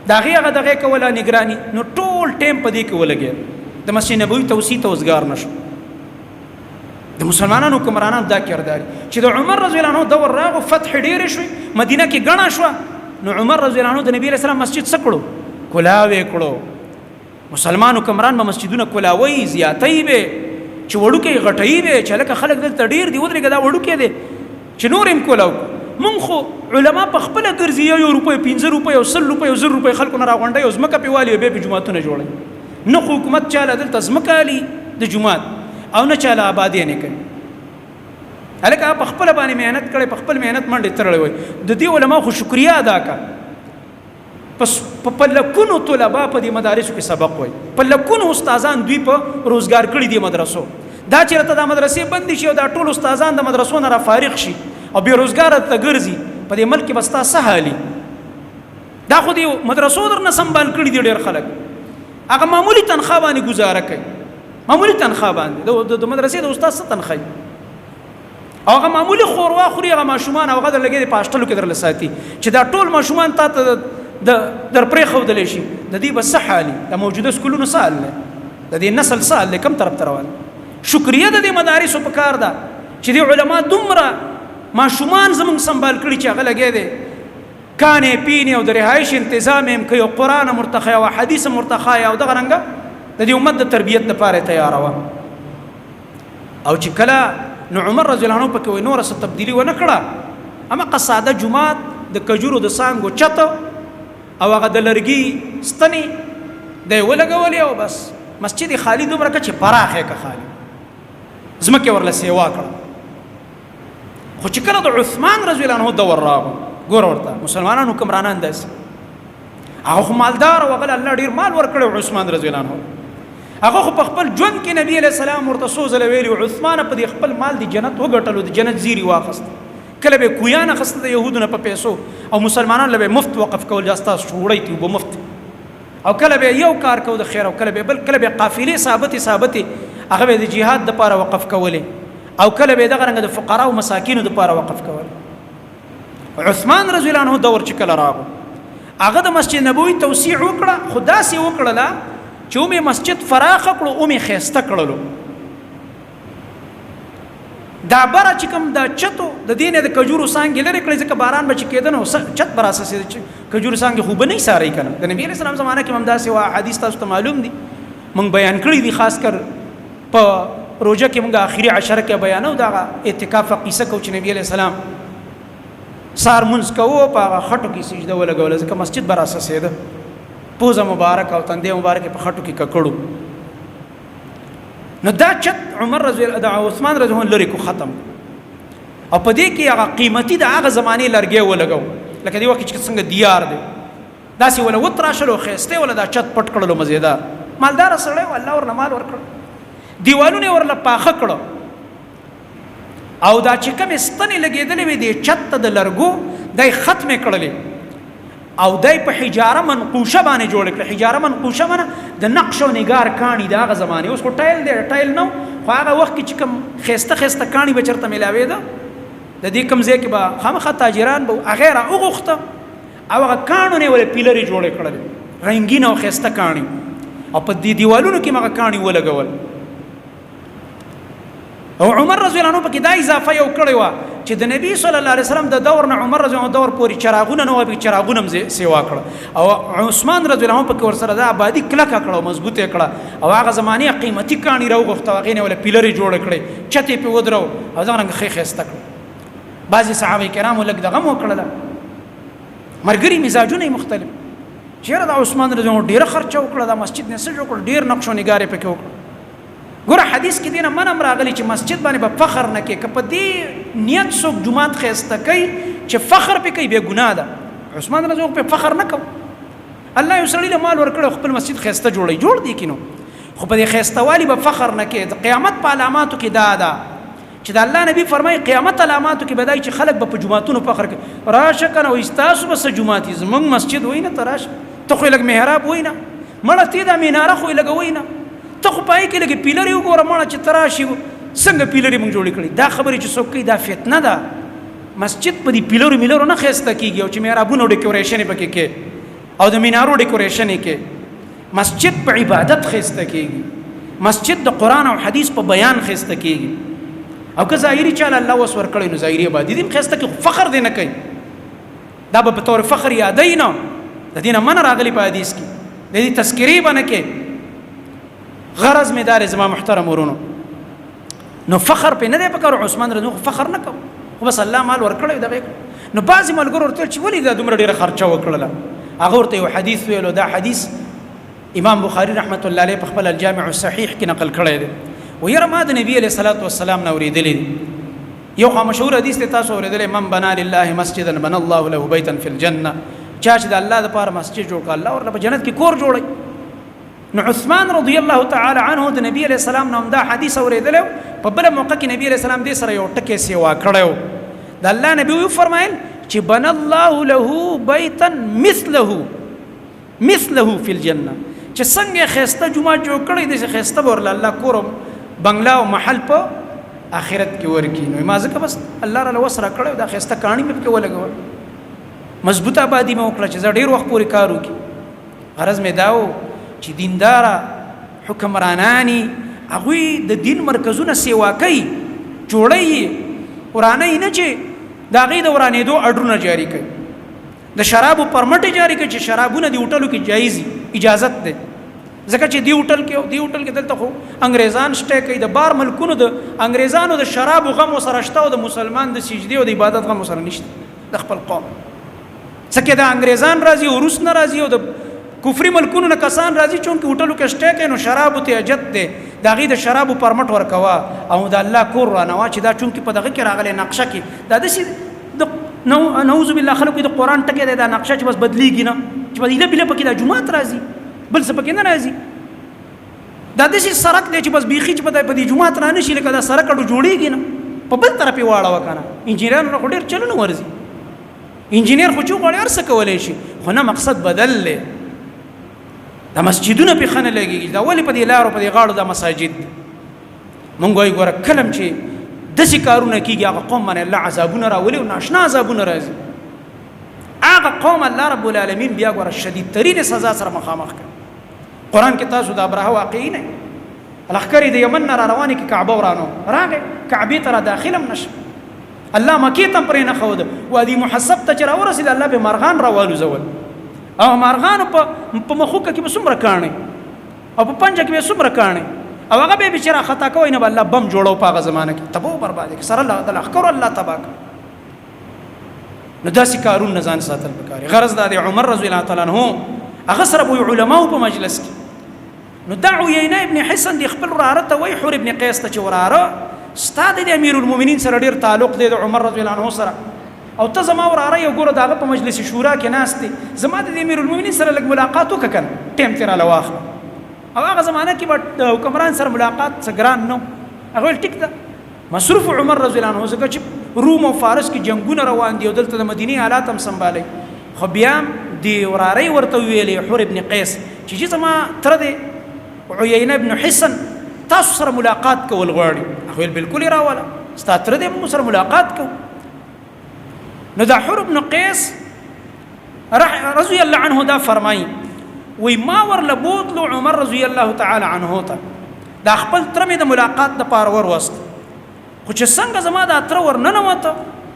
د هغې هغه دغې کوله نګراني، نو ټول ټایم په دې کې ولګېد. د مسجد نبوي توسیع ته وزګار نه شو. د مسلمانانو حکمرانان دا کردار چې د عمر رضی الله عنه دور راغو، فتح ډېرې شوې، مدینه کې ګڼه شوه، نو عمر رضی الله عنه د نبی علیه السلام مسجد څه کړو؟ کلاوې کړو. مسلمان حکمران به مسجدونه کلاوي، زیاتوي به، چې وړوکی غټوي به، چې هلکه خلک دلته ډېر دي، ودرېږه دا وړوکی دی چې نور یې هم کلاو کړو. مونږ خو علما په خپله ګرځي، یو یو روپۍ، 5 روپۍ او 100 روپۍ او 1000 روپۍ خلکو نه راغونډوي او ځمکه پرې والي او بیا پرې جوماتونه جوړوي. نه خو حکومت چاله دلته ځمکه الي د جومات او نه چاله آبادی نه کوي. هلکه په خپله باندې محنت کړی، په خپل محنت منډې تړلی وای. د دې علما خو شکریه ادا کړه. پس په لکونو طلبا په دې مدارسو کې سبق وایي، په لکونو استادان دوی په روزګار کړي دي مدرسو. دا چې راته دا مدرسې بندې شي او دا ټول استادان د مدرسو نه را فارغ شي او بې روزګاره ته ګرځي، په دې ملک کې به ستا څه حال وي؟ دا خو دې مدرسو درنه سنبال کړي دي. ډېر خلک هغه معمولي تنخوا باندې ګزاره کوي، معمولي تنخوا باندې د مدرسې د استاد څه تنخوا وي؟ او هغه معمولي خوروا خوري هغه ماشومان، او هغه در لګې په هاسټلو کې درله ساتي چې دا ټول ماشومان تا ته در پرېښودلی شي. د دې به څه حال وي؟ د موجوده سکولونو څه حال دی؟ د دې نسل څه حال دی؟ کوم طرف ته روان؟ شکریه د دې مدارسو په کار ده چې دې علما دومره ماشومان زمونږ سنبال کړي چې هغه لګې دی کانې پینې او د رهایش انتظام یې هم کوي او قرآن هم ورته ښایي او حدیث هم ورته ښایي او دغه رنګه د دې امت د تربیت دپاره یې تیاره وه. او چې کله نو عمر رضی الله عنه پکې وایي نوره څه تبدیلي ونه کړه، هماغه ساده جومات د کجورو د څانګو چت او هغه د لرګي ستنې دی ولګولې او بس مسجد خالي دومره که چې پراخه یې که خالي ځمکې ورله سیوا کړه. خو چې کله د عثمان رضی الله عنه دور راغو، ګوره ورته مسلمانان حکمرانان داسې، هغه خو مالدار او هغه له الله ډېر مال ورکړی و. عثمان رضی الله عنه هغه خو په خپل ژوند کې نبی علیه السلام ورته څو ځله ویلي، عثمانه په دې خپل مال دې جنت وګټلو، د جنت زیري واخیست. کله به کویان اخیسته د یهودو نه په پیسو او مسلمانان له به مفت وقف کول، دا ستاسو شوړی تی وبه مفت، او کله به یو کار کو د خیر او کله به بل، کله به قافلې ثابتې ثابتې هغه به د جهاد دپاره وقف کولې او کله به دغه رنګه د فقراو مساکینو دپاره وقف کولې. عثمان رضی الله عنه دور چې کله راغو، هغه د مسجد نبوي توسیع وکړه، خو داسې وکړله چې ومې مسجد فراخه کړو، ومې ښایسته کړلو. دا بره چې کوم دا چتو د دې نه د کجورو څانګې لرې کړې، ځکه باران به چې کېده نو چت به راسسېده، چې کجورو څانګې خو به نه ایسارئ که نه. د نبي علیه السلام زمانه کې هم داسې وه، حدیث تاسو ته معلوم دي، موږ بیان کړي دي، خاص کر په روژه کې موږ آخري عشره کې بیانو دغه اعتکاف قصه کو چې نبی علیه السلام سهار مونځ کوو، په هغه خټو کې سجده ولګوله، ځکه مسجد به راسسېده، پوزه مبارک او تندې مبارک په خټو کې ککړو. نو دا چت عمر رضی الله د عثمان رضی الله لري کو ختم، او په دې کې هغه قیمتي د هغه زمانې لرګی ولګو، لکه دې وخت چې څنګه دیار دی داسې وله وتراشلو، ښایسته وله دا چت پټ کړلو، مزیدار مالدار سړی و، الله ورله مال ورکړ، دیوالونه یې ورله پاخه کړو، او دا چې کومې ستنې لګېدلې وې دې چت ته د لرګو دا یې ختمې کړلې، او دا یې په حجاره منقوشه باندې جوړې کړې. حجاره منقوشه معنی د نقش او نګار کاڼي د هغه زمانې، اوس خو ټایل دی، ټایل نه، خو هغه وخت کې چې کوم ښایسته ښایسته کاڼي به چېرته میلاوېده، د دې کوم ځای کې به خامخا تاجران به هغه یې را وغوښته او هغه کاڼو نه یې ولې پیلرې جوړې کړلې، رنګین او ښایسته کاڼي، او په دې دیوالونو کې هغه کاڼي ولګول. او عمر رضی الله عنه پکې دا اضافه یو کړی و چې د نبی صلی الله علیه وسلم د دور نه عمر رضی الله دور پورې چراغونه نه و، چراغونه هم سیوا کړ. او عثمان رضی الله عنه پکې ورسره دا آبادی کلکه کړه او مضبوطه کړه، او هغه زمانه قیمتي کاڼي راوغوښته، هغې نه وله پیلرې جوړې کړې، چتې پې ودرو او دغه رنګ ښې ښایسته کړه. بعضې صحابه کرامو لږ دغه هم وکړله، ملګري مزاجونه یې مختلف. چېرې دا عثمان رضی الله عنه ډېره خرچه وکړه، دا مسجد نه څه جوړ کړ، ډېر نقش و نګار یې پکې وکړ. ګوره حدیث کې دینه منم راغلی چې مسجد باندې به فخر نه کوي، که په دې نیت څوک جومات ښایسته کوي چې فخر پې کوي بیا ګناه ده. عثمان رضی الله په فخر نه کوم، الله یو سړي له مال ورکړی خپل مسجد ښایسته جوړوي، جوړ دی کینو، خو په دې ښایسته به فخر نه کوي. د قیامت په علاماتو کې دا ده چې د الله نبی فرمایي قیامت علاماتو کې به دا چې خلک به په جوماتونو فخر کوي، راشه که نه وایي ستاسو به څه جومات وي، زموږ مسجد وایي نه ته راشه، ته خو یې لږ محراب وایي نه، مړه ته دا میناره خو یې لږه وایي نه، ته خو په هغې کې لږې پیلرې وګوره مړه چې ته راشي څنګه پیلرې موږ جوړې کړي. دا خبرې چې څوک کوي دا فتنه ده. مسجد په دې پیلرو میلرو نه ښایسته کېږي، او چې محرابونو ډیکوریشن یې پکې کې او د مینارو ډیکوریشن یې کې، مسجد په عبادت ښایسته کېږي، مسجد د قرآن او حدیث په بیان ښایسته کېږي. او که ظاهري چاله الله وس ورکړی نو ظاهري آبادي دې هم ښایسته کړي، خو فخر دې نه کوي، دا به په طور فخر یادوي نه، د دې نه منع راغلي په حدیث کې، د دې تذکرې به نه کوي. غرض مې دا دی زما محترم ورونو، نو فخر پې نه دی پکار. عثمان رضی الله فخر نه کوم، خو بس الله مال ورکړی دغه. نو بعضې ملګرو ورته چې ولې دا دومره ډېره خرچه وکړله، هغه ورته یو حدیث ویلو. دا حدیث امام بخاری رحمت الله علیه په خپل الجامع الصحیح کې نقل کړی دی. ویره ما د نبی علیه الصلاة والسلام نه اورېدلی دی، یو خو مشهور حدیث دی تاسو اورېدلی، من بنا لله مسجدا بنا الله له بیتا فی الجنه، چا چې د الله دپاره مسجد جوړ کړ الله ورله په جنت کې کور جوړوي. نو عثمان رضی الله تعالی عنه د نبی علیه السلام نه همدا حدیث اورېدلی و. په بله موقع کې نبی علیه السلام دې سره یو ټکی سیوا کړی و. د الله نبی وفرمایل چې بنا الله له بیتا مثله مثله فی الجنه، چې څنګه ښایسته جومات جوړ کړی داسې ښایسته به ورله الله کور او بنګله او محل په آخرت کې ورکړي. نو ما ځکه بس الله راله وس راکړی، دا ښایسته کاڼي مې پکې ولګول، مضبوطه آبادي مې وکړه چې زه ډېر وخت پورې کار وکړي. غرض مې دا و چې دینداره حکمرانانی هغوی د دین مرکزونه سیوا کوي، جوړوي، ورانوي نه چې د هغې د ورانېدو اډرونه جاري کوي، د شرابو پرمټې جاري کوي چې شرابونه د هوټلو کې جایز اجازت دی، ځکه چې دی هوټل کې او دی هوټل کې دلته خو انګریزان شته کوي، د بار ملکونو د انګریزانو د شرابو غم سره شته او د مسلمان د سجدې او د عبادت غم سره نشته د خپل قوم. ځکه دا انګریزان راځي او روس نه راځي او د کفري ملکونو نه کسان راځي، چونکې هوټلو کې شته کوي نو شرابو ته اجت دی، د هغې د شرابو پرمټ ورکوه او د الله کور ورانوه چې دا چونکې په دغه کې راغلی نقشه کې دا داسې د نعوذ بالله خلکو د قرآن ټکی دی، دا نقشه چې بس بدلیږي نه، چې بس ایله بله پکې دا جومات راځي بل څه پکې نه راځي. دا داسې سړک دی چې بس بیخي چې په دې جومات را نه شي، لکه دا سړک اډو جوړېږي نه، په بل طرف یې واړوه که نه. انجینرانو نه خو ډېر چلونه ورځي، انجینر خو چې وغواړي هر څه کولی شي، خو نه مقصد بدل دی. دا مسجدونه پې ښه نه لګېږي، دا ولې په دې لارو په دې غاړو دا مساجد دي؟ مونږ وایو ګوره کلم چې داسې کارونه کېږي هغه قوم باندې الله عذابونه راولي او ناشنا عذابونه راځي. هغه قوم الله رب العالمین بیا ګوره شدید ترین سزا سره مخامخ کړي. قرآن کې تاسو د ابرهه واقعي نه لښکرې د یمن نه را روانې کې کعبه ورانو راغی، کعبې ته را داخل هم نه شو، الله مکې ته هم پرې نه ښوده. وادي محسب ته چې راورسېد الله پرې مارغان راوالوځول او مارغانو په مخوکه کې به څومره کاڼي او په پنجه کې به څومره کاڼي او هغه به چې را خطا کوي نه به الله بم جوړو په هغه زمانه کې تباه برباد کړي، سره د لښکرو الله تباه کړي. نو داسې کارونه ځان ساتل پکار. غرض دا دی عمر رضی الله تعالی عنه هغه سره به علماو په مجلس کې، نو دا عیینه ابن حسن دی خپل وراره ته وایي حر ابن قیس ته چې وراره ستا د امیر المؤمنین سره ډېر تعلق دی د عمر رضی الله عنه سره، او ته زما وراره یې وګوره د هغه په مجلس شورا کې ناست دی، زما د امیر المؤمنین سره لږ ملاقات وکړه که نه ټایم ترې راله واخله. او هغه زمانه کې به د حکمران سره ملاقات څه ګران نه و. هغه ویل ټیک ده. مصروف عمر رضی الله عنه ځکه چې روم او فارس کې جنگونه روان دي او دلته د مدینې حالات هم سمبالي، خو بیا هم دې ورارۍ ورته وویلې حر ابن قیس چې جی زما تره دی عیینه ابن حسن تاسو سره ملاقات کول غواړي. هغه ویل بالکل یې راوله، ستا تره دی موږ سره ملاقات کوو. نو دا حر ابن قیس رضی الله عنه دا فرمایي وی ما ورله بوتلو عمر رضی الله تعالی عنه ته، دا خپل تره مې د ملاقات دپاره وروست. خو چې څنګه زما دا تره ورننوته،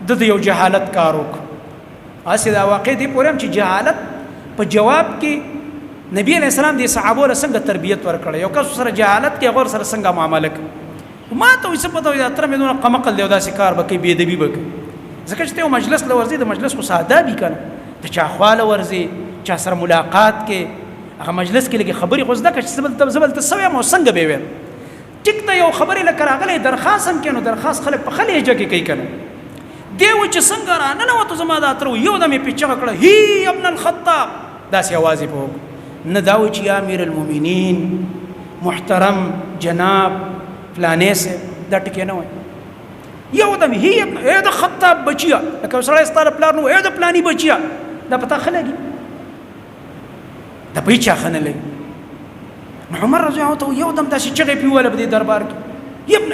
د یو جهالت کار وکړ. هسې دا واقع دې پورې هم چې جهالت په جواب کې نبی علیه السلام دې صحابو له څنګه تربیت ورکړی، یو کس سره جهالت کې هغه سره څنګه معامله کوي. ما ته وایي څه پته وایي دا تره مې دونه قمقل دی او داسې کار به کوي، بې ادبي به کوي. ځکه چې ته یو مجلس له ورځې، د مجلس خو ساده وي که نه، د چا خوا له ورځې، چا سره ملاقات کې، هغه مجلس کې لږې خبرې خو زده کړه چې زه بل ته څه وایم او څنګه به یې وایم. ټیک ته یو خبرې لکه راغلی درخواست هم کوي، نو درخواست خلک په ښه لهجه کې کوي که نه. دی و چې څنګه راننوتو زما دا تره یو دم یې پرې چغه کړه، هی ابن الخطاب، داسې اواز یې په وکړ. نه دا و چې یا امیر المؤمنین محترم جناب فلانې صاحب، دا ټکی نه وایي. یو دم هی ابن ای د خطاب بچیه، لکه سړی ستا د پلار نو ای د پلاني بچیه، دا په تا ښه لګي؟ دا په هیچا ښه نه لګي. نو عمر رضی الله عنه یو دم داسې چغې پې ووهله په دې دربار کې،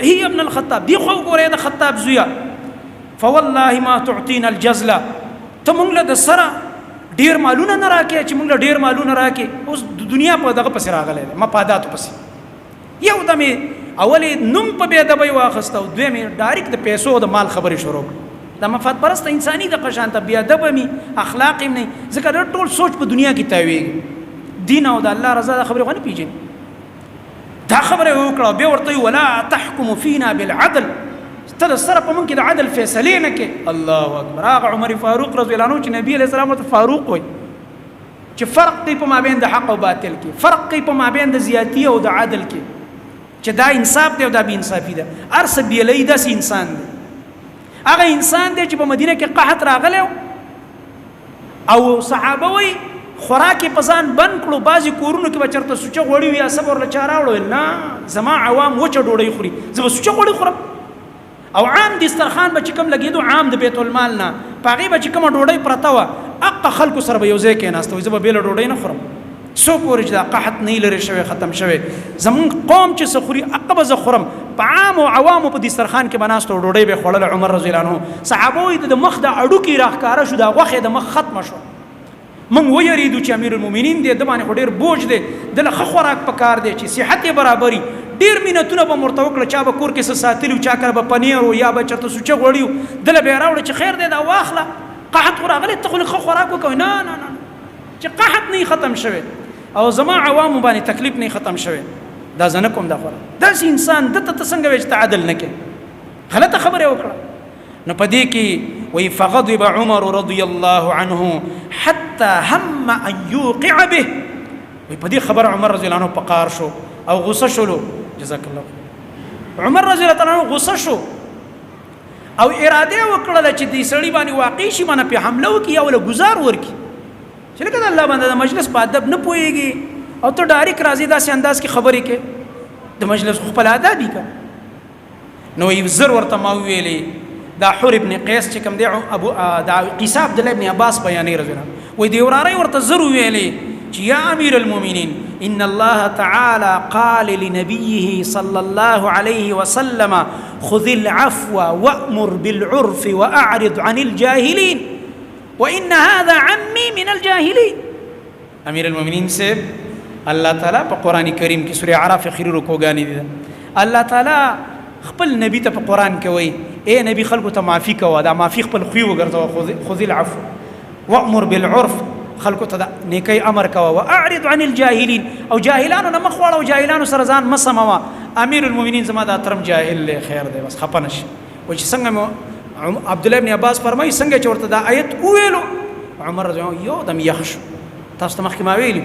هی ابن الخطاب، دې خوا وګوره د خطاب زویه، فوالله ما تعطینا الجزله، ته مونږ له د سره ډېر مالونه نه راکې، چې مونږ له ډېر مالونه راکې. اوس د دنیا په دغه پسې راغلی دی، مفاداتو پسې. یو دم یې اول یې نوم په بې ادبۍ واخیسته او دویم یې ډایرکټ د پیسو او د مال خبرې شروع کړې. دا مفاد پرسته انساني د قشان ته بې ادبه مي، اخلاق یې نه، ځکه دا ټول سوچ په دنیا کې تاویږي، دین او د الله رضا دا خبرې خو نه پېژني. دا خبره یې وکړه، بیا ورته ویې ولا تحکم فینا بالعدل، ته د سره په موږ کې د عدل فیصلې نه کې. الله اکبر. هغه عمر فاروق رضی الله عنه چې نبی علیه السلام ورته فاروق وایي چې فرق کوي په مابین د حق او باطل کې، فرق کوي په مابین د زیاتی او د عدل کې، چې دا انصاف دی او دا بې انصافي ده. هر څه بېلوي، داسې انسان دی. هغه انسان دی چې په مدینه کې قحط راغلی او صحابه وایي خوراک یې په ځان بند کړو، بعضې کورونو کې به چېرته سوچه غوړي وي یا څه به ورله چا راوړل، نه زما عوام وچه ډوډۍ خوري، زه به سوچه غوړي خورم. او عام دسترخوان به چې کوم لګېدو عام د بیت المال نه، په هغې به چې کومه ډوډۍ پرته وه هقه خلکو سره به یو ځای کېناسته، وایي زه به بېله ډوډۍ نه خورم څو پورې چې دا قحط نه لرې شوی ختم شوی، زمونږ قوم چې څه خوري هقه به زه خورم. په عام او عوامو په دسترخوان کې به ناست او ډوډۍ به یې خوړله. عمر رضی الله عنه صحابه وایي د مخ د هډوکي راښکاره شو، دا غوښې د مخ ختمه شوه. موږ ویریدو چې امیر المؤمنین دی، ده باندې خو ډېر بوج دی، ده له ښه خوراک په کار دی چې صحت یې برابري. ډېر منتونه به ورته وکړه، چا به کور کې څه ساتلي وو، چا کره به پنیر و یا به چېرته سوچه غوړي وو، ده له به یې راوړه چې خیر دی دا واخله، قحط خو راغلی، ته خو لږ ښه خوراک وکړه. نه نه نه، چې قحط نه ختم شوی او زما عوامو باندې تکلیف نه ختم شوی، دا زه نه کوم دا خوراک. داسې انسان ده ته ته څنګه وایې چې ته عدل نه کوې؟ غلطه خبره یې وکړه. نو په دې کې وایي فغضب عمر رضی الله عنه حتی هم ان یوقع به، وایي په دې خبره عمر رضی الله عنه په قار شو او غوسه شولو. جزاک الله خیر. عمر رضی الله تعالی عنه غوسه شو او اراده یې وکړله چې دې سړي باندې واقع شي، باندې پرې حمله وکړي یا وله ګزار ورکړي، چې لکه د الله باندې د مجلس په ادب نه پوهېږي او ته ډایرک راځې داسې انداز کې خبرې کوې، د مجلس خو خپل آداب وي که. نو یې زر ورته ما وویلې دا حر ابن قیس چې کوم دی، ابو دا قصه عبد الله ابن عباس بیانوي رضی الله عنه، وایي دې وراره ورته زر وویلې چې یا امیر المؤمنین ان الله تعالی قال لنبيه صلى الله عليه وسلم خذ العفو وأمر بالعرف وأعرض عن الجاهلين وإن هذا عمي من الجاهلين. امیر المؤمنین صاحب الله تعالی په قران کریم کې سورې عراف اخري رکوګانې دي، الله تعالی خپل نبی ته په قران کې وایي اے نبی خلکو ته معافي کوه، دا معافي خپل خوی وګرځوه، خذ العفو وامر بالعرف، خلکو ته د نیکۍ امر کوه، واعرض عن الجاهلین، او جاهلانو نه مخ واړه او جاهلانو سره ځان مه سموه. امیر المؤمنین زما دا ترم جاهل دی، خیر دی بس خفه نه شي. وایي چې څنګه مو عبد الله ابن عباس فرمایي څنګه چې ورته دا آیت وویلو عمر رضی الله عنه یو دم یخ شو. تاسو ته مخکې ما ویلي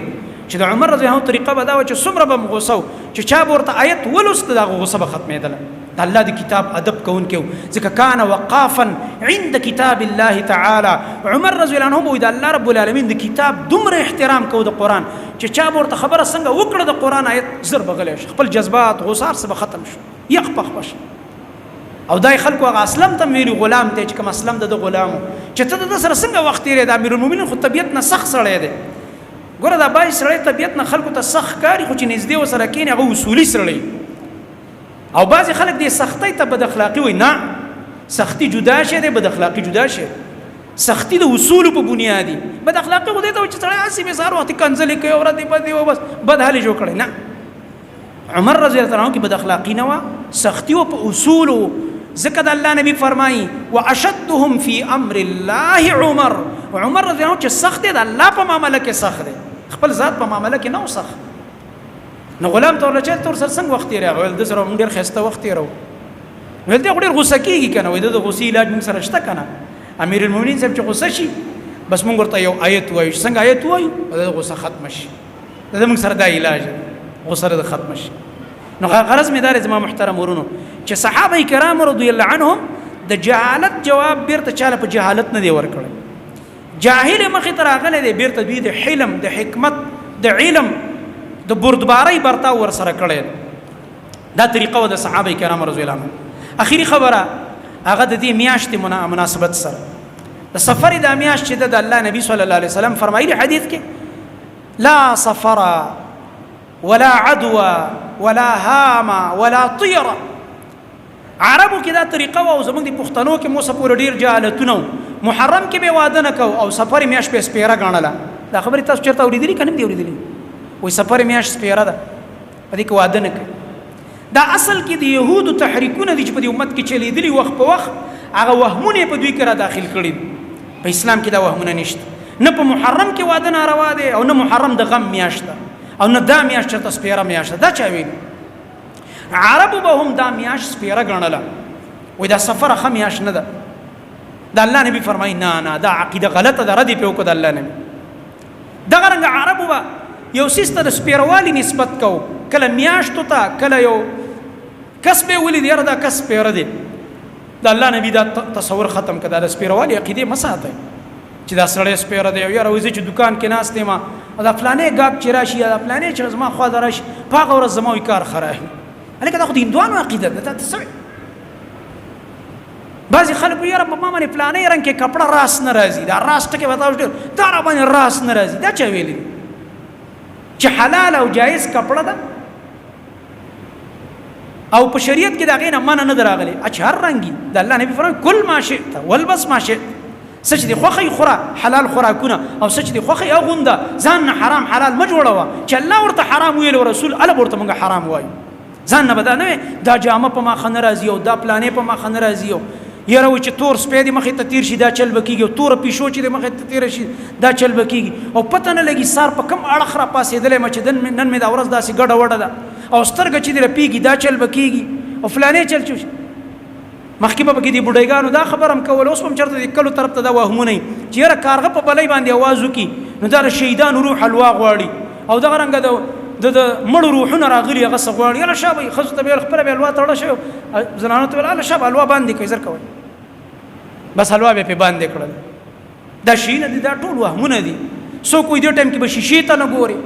چې د عمر رضی الله عنه طریقه به دا وه چې څومره به هم غوسه و چې چا به ورته آیت ولوست د هغه غوسه به ختمېدله. د الله د کتاب ادب کوونکی و، ځکه کان وقافا عند کتاب الله تعالی. عمر رضی الله عنه به د الله رب العالمین د کتاب دومره احترام کوو د قرآن چې چا به ورته خبره څنګه وکړه د قرآن آیت زر به غلی شو، خپل جذبات غوسه هر څه به ختم شو، یخ پخ به شو. او دای خلکو هغه اسلم ته ویلي غلام ته چې کوم اسلم د ده غلام و چې ته د ده سره څنګه وخت تېرې، د امیرالمؤمنین خو طبیعت نه سخت سړی دی. ګوره دا بعضې سړی طبیعت نه خلکو ته سخت ښکاري خو چې نږدې ورسره کښېني هغه اصولي سړی. او بعضې خلک دې سختۍ ته بد اخلاقي وایي، نه سختي جدا شی دی، بد اخلاقي جدا شی. سختي د اصولو په بنیاد دي، بد اخلاقي خو دې ته وایي چې سړی هسې بې سهار وختي کنځلې کوي او ردې بدې او بس بد حال یې جوړ کړی. نه، عمر رضی الله عنه کې بد اخلاقي نه وه، سختي وه په اصولو. ځکه د الله نبی فرمایي واشدهم فی امر الله عمر. عمر رضی الله عنه چې سخت دی د الله په معامله کې سخت دی، خپل ذات په معامله کې نه و سخت. نو غلام ته ورله چې تور سره څنګه وخت تېری؟ هغه ویل ده سره موږ ډېر ښایسته وخت تېروو. ویل دی خو ډېر غوسه کېږي که نه؟ وایي د غوسې علاج موږ سره شته که نه؟ امیر المؤمنین صاحب چې غوسه شي بس موږ ورته یو آیت وایو، چې څنګه آیت وایو د غوسه ختمه شي. د موږ سره دا علاج دی، غوسه د ختمه شي. نو غرض مې دا دی زما محترم ورونو چې صحابه کرام رضی الله عنهم د جهالت جواب بیرته چاله په جهالت نه دی ورکړی. جاهل مخې ته راغلی دی، بیرته دوی د حلم، د حکمت، د علم، د بردبارۍ برتاو ورسره کړی. دا طریقه وه د صحابه کرام رضی الله عنهم. اخیری خبره هغه د دې میاشتې مناسبت سره د سفر دا میاشت چې د الله نبی صلی الله علیه وسلم فرمایلی حدیث کې لا سفر ولا عدوى ولا هام ولا طيره. عربو کې دا طریقه وه او زموږ د پښتنو کې مو پورې ډېر جهالتونه وو. محرم کې به واده نه کو او سفر میاشت به سپیره ګڼله. دا خبرې تاسو چېرته اورېدلي که نه دي اورېدلي؟ وایي سفر میاشت سپیره ده، په دې کې واده نه کوي. دا اصل کې د یهودو تحریکونه دي چې په دې امت کې چلېدلي وخت په وخت، هغه وهمونه یې په دوی کې را داخل کړي دي. په اسلام کې دا وهمونه نشته. نه په محرم کې واده ناروا دی او نه محرم د غم میاشت ده او نه دا میاشت چېرته سپیره میاشت ده. دا چا ویلي؟ عربو به هم دا میاشت سپیره ګڼله، وایي دا سفر ښه میاشت نه ده. د الله نبی فرمایي نه نه، دا عقیده غلطه ده، رد یې پرې وکړو د الله نبی. دغه رنګه عربو به یو څیز ته د سپیروالي نسبت کو، کله میاشتو ته، کله یو کس به ولید یاره دا کس سپیره دی. د الله نبی دا تصور ختم کړه، دا د سپیروالي عقیدې مه ساتئ چې دا سړی سپیره دی، او یاره وایي زه چې دوکان کې ناست یم او دا فلانی ګاک چې راشي یا دا فلانی چې زما خوا ته راشي په هغه ورځ زما وایي کار خراب وي. هلکه دا خو د هندوانو عقیده ده، تا ته څه وایي؟ بعضې خلک وایي یاره په ما باندې فلانی رنګ کې کپړه راس نه راځي، دا راس ټکی به تاسو ډېر دا را باندې راس نه راځي. دا چا ویلي دي چې حلال او جایز کپړه ده او په شریعت کې د هغې نه منع نه ده راغلې؟ چې هر رنګ د الله نبی فرمایي کل ما شئت والبس ما شئت، څه چې دې خوښه وي خوره، حلال خوراکونه، او څه چې دې خوښه وي اغونده، ځان نه حرام حلال مه جوړوه. چې الله ورته حرام ویل او رسول هله به ورته موږ حرام وایو. ځان نه به دا نه وي دا جامه په ما ښه نه راځي او دا پلانې په ما ښه نه راځي، او یاره وایي چې تور سپی دې مخې ته تېر شي دا چل به کېږي، او توره پیشو چې دې مخې ته تېره شي دا چل به کېږي، او پته نه لګي سار په کوم اړخ را پاڅېدلی یم چې نن مې دا ورځ داسې ګډه وډه ده، او سترګه چې دې رپېږي دا چل به کېږي، او فلانې چل چې مخکې به پکې د بوډیګانو دا خبره هم کوله. اوس هم چېرته د کلو طرف ته دا وهمونه وي چې یاره کارغه په بلۍ باندې اواز وکړي نو دا د شهیدانو روح حلوا غواړي، او دغه رنګه د مړو روحونه راغلي هغه څه غواړي. هله شابه یې ښځو ته به ویل خپله به حلوا تړه شوې، زنانو ته ویل هله شابه حلوا باندې کړئ زر کوئ، بس حلوا به یې پرې باندې کړل. دا شیونه دي، دا ټول وهمونه دي. څوک وایي دې ټایم کې به شیشې ته نه ګورې،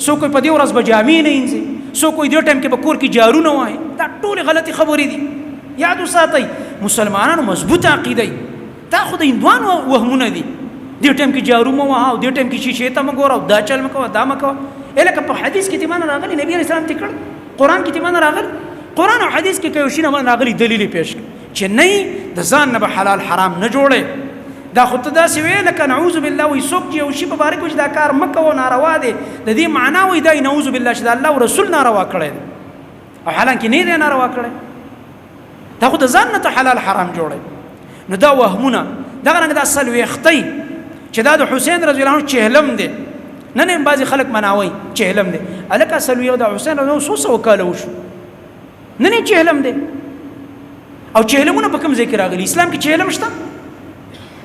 څوک وایي په دې ورځ به جامې نه اینځې، څوک وایي دې ټایم کې به کور کې جارو نه وهې. دا ټولې غلطې خبرې دي. یاد وساتئ مسلمانانو مضبوطه عقیده، دا خو د هندوانو وهمونه دي. دې ټایم کې جارو مه وهه او دې ټایم کې شیشې ته مه ګوره او دا چل مه کوه دا مه کوه. لکه په حدیث کې دې معنی راغلي، نبی علیه السلام ترې کړل، قرآن کې دې معنی راغلي، قرآن او حدیث کې که یو شي نه معنی راغلي دلیل یې پېښ کړ چې نه د ځان نه به حلال حرام نه جوړې. دا خو ته داسې وې لکه نعوذ بالله وایي څوک چې یو شي په باره کې چې دا کار مه کوه ناروا دی، د دې معنا وایي دا نعوذ بالله چې د الله او رسول ناروا کړی دی، او حالانکه نه دی ناروا کړی. دا خو د ځان نه ته حلال حرام جوړی. نو دا وهمونه دغه رنګ دا څلوېښتۍ چې دا د حسین رضی الله عنه چهلم دی، نن هم بعضې خلک مناوي چهلم دی. هلکه څلوېښت د حسین رضی الله څو سوه کاله وشو، نن یې چهلم دی. او چهلمونه په کوم ځای کې راغلي؟ اسلام کې چهلم شته؟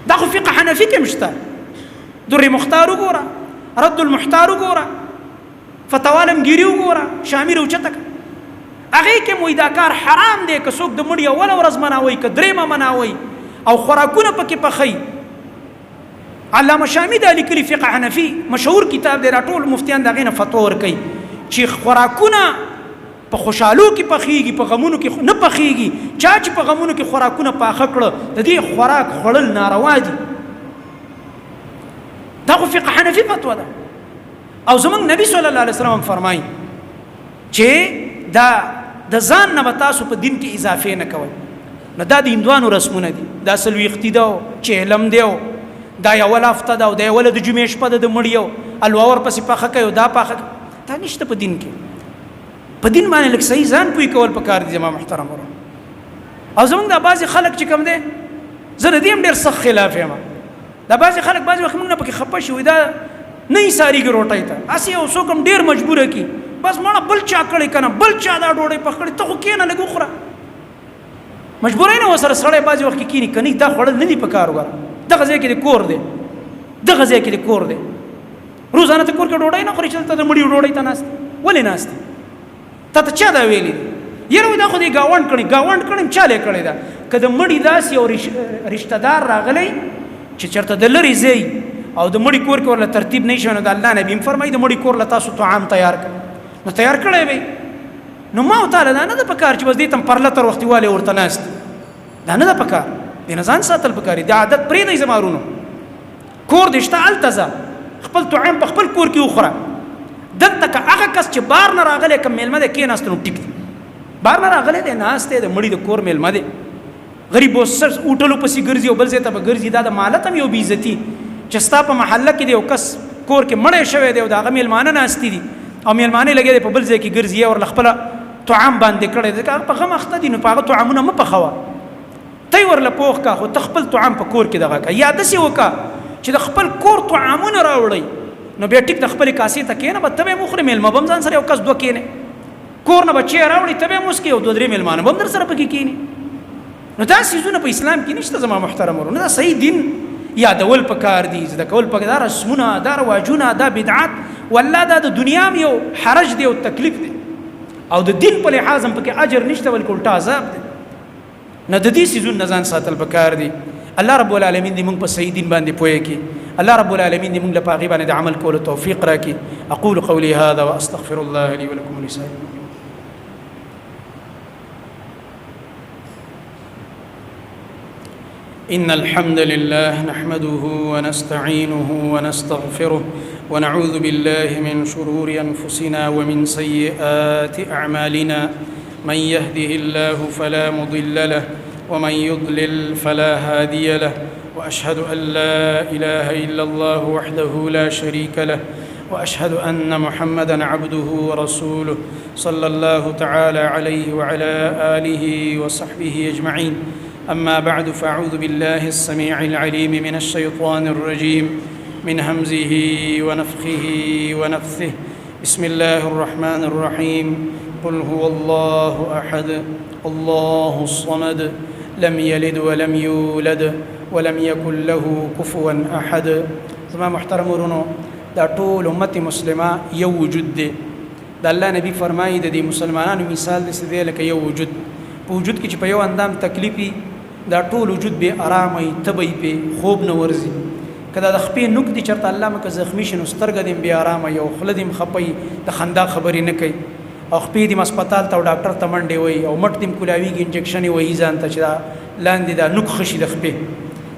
دا خو فقه حنفي کې هم شته. در مختار وګوره، رد المحتار وګوره، فتوا لمګیري وګوره، شامیر اوچته کړه. هغې کې هم وایي دا کار حرام دی که څوک د مړي اوله ورځ مناوي که درېیمه مناوي او خوراکونه پکې پخوي. علامه شامي دا لیکلي فقه حنفي مشهور کتاب دی، دا ټول مفتیان د هغې نه فتوا ورکوي چې خوراکونه په خوشحالو کې پخېږي په غمونو کې نه پخېږي. چا چې په غمونو کې خوراکونه پاخه کړه د دې خوراک خوړل ناروا دي. دا خو فقه حنفي فتوا ده. او زمونږ نبی صلی الله علیه وسلم فرمایي چې دا د ځان نه به تاسو په دین کې اضافې نه کوئ. نو دا د هندوانو رسمونه دي، دا څلوېښتي ده او چهلم دی او دا یوه هفته ده او دا یوله د جمعې شپه ده د مړي او حلوا ورپسې پخه کوي او دا پخه کوي. دا نشته په دین کې. په دین باندې لږ صحیح ځان پوه کول پکار دي زما محترم ورو. او زمونږ دا بعضې خلک چې کوم دی، زه د دې هم ډېر سخت خلاف یم. دا بعضې خلک بعضې وخت موږ نه پکې خفه شي، وایي دا نه ایسارېږي روټۍ ته، هسې یو څوک هم ډېر مجبوره کړي، بس مړه بل چا کړې که نه، بل چا دا ډوډۍ پخ کړې، ته خو کښېنه لږ وخوره. مجبورۍ نه ورسره سړی بعضې وخت کې کښېني، که نه دا خوړل نه دي په کار. وګوره دغه ځای کې د کور دی، دغه ځای کې د کور دی، روزانه ته کور کې ډوډۍ نه خورې چې دلته د مړي ډوډۍ ته ناست، ولې ناست؟ تا ته چا دا ویلي دي؟ یاره وایي دا خو دې ګاونډ کړی، ګاونډ کړی چا لې کړې ده؟ که د مړي داسې یو رشته دار راغلی چې چېرته د لرې ځای او د مړي کور کې ورله ترتیب نه شي، نو د الله نبي هم فرمایي د مړي کور له تاسو طعام تیار کړئ، نو تیار کړی وي. نو ما او تاله دا نه ده پکار چې بس دې ته هم پرله تر وختي والې ورته ناست، دا نه ده پکار، دې نه ځان ساتل پکار دي. دا عادت پرېږدئ زما ورونو، کور دې شته هلته ځه، خپل طعام په خپل کور کې وخوره. دلته که هغه کس چې بار نه راغلی کوم مېلمه دی کېناست نو ټیک دی، بار نه راغلی دی ناست دی، د مړي د کور مېلمه دی، غریب اوس هوټلو پسې ګرځي او بل ځای ته به ګرځي. دا د مالت هم یو بېعزتي چې ستا په محله کې دی یو کس کور کې مړی شوی دی او د هغه مېلمانه ناستي دي او مېلمانه لګیا دی په بل ځای کې ګرځي، یا ورله خپله طعام باندې کړی دی، ځکه هغه په غم اخته دي، نو په هغه طعامونه مه پخوه، ته یې ورله پوخ کا، خو ته خپل طعام په کور کې دغه کا، یا داسې وکړه چې د خپل کور طعامونه راوړئ، نو بیا ټیک د خپلې کاسې ته کښېنه، به ته به یې وخورې، مېلمه به هم ځان سره یو کس دوه کښېنې، کور نه به چای راوړي، ته به یې هم وڅکې او دوه درې مېلمانه به هم در سره پکې کښېني. نو دا څیزونه په اسلام کې نشته زما محترم ورونه. دا صحیح دین یادول پکار دي، زده کول پکار، دا رسمونه، دا رواجونه، دا بدعات، والله دا د دنیا هم یو حرج دی او تکلیف دی، او د دین په لحاظ هم پکې اجر نشته بلکې الټا عذاب دی. نو د دې څیزونو نه ځان ساتل پکار دي. الله رب العالمین دې موږ په صحیح دین باندې پوهه کړي، الله رب العالمین دې موږ له په هغې باندې د عمل کولو توفیق راکړي. اقول قولي هذا واستغفر الله لي ولكم ولسائر المؤمنين. إن الحمد لله نحمده ونستعينه ونستغفره ونعوذ بالله من شرور أنفسنا ومن سيئات أعمالنا، من يهده الله فلا مضل له ومن يضلل فلا هادي له، وأشهد أن لا إله إلا الله وحده لا شريك له، وأشهد أن محمدا عبده ورسوله صلى الله تعالى عليه وعلى آله وصحبه أجمعين. أما بعد، فأعوذ بالله السميع العليم من الشيطان الرجيم من همزه ونفخه ونفثه، بسم الله الرحمن الرحيم. قل هو الله أحد، الله الصمد، لم يلد ولم يولد ولم يكن له كفوا أحد. زما محترم ورونو، دا ټول امت مسلمه یو وجود دی. د الله نبی فرمایي د دې مسلمانانو مثال داسې دی لکه یو وجود، په وجود کې چې په یو اندام تکلیف وي دا ټول وجود بې ارامه وي، تبه یې پې، خوب نه ورځي. که دا د خپې نوک دي چېرته الله مکه زخمي شي نو سترګه دې هم بې ارامه وي او خوله دې هم خپه وي، د خندا خبرې نه کوي، او خپې دې هم هسپتال ته او ډاکټر ته منډې وهي، او مټ دې هم کولاویږي، انجکشن یې وهي ځان ته چې دا لاندې دا نوک ښه شي د خپې.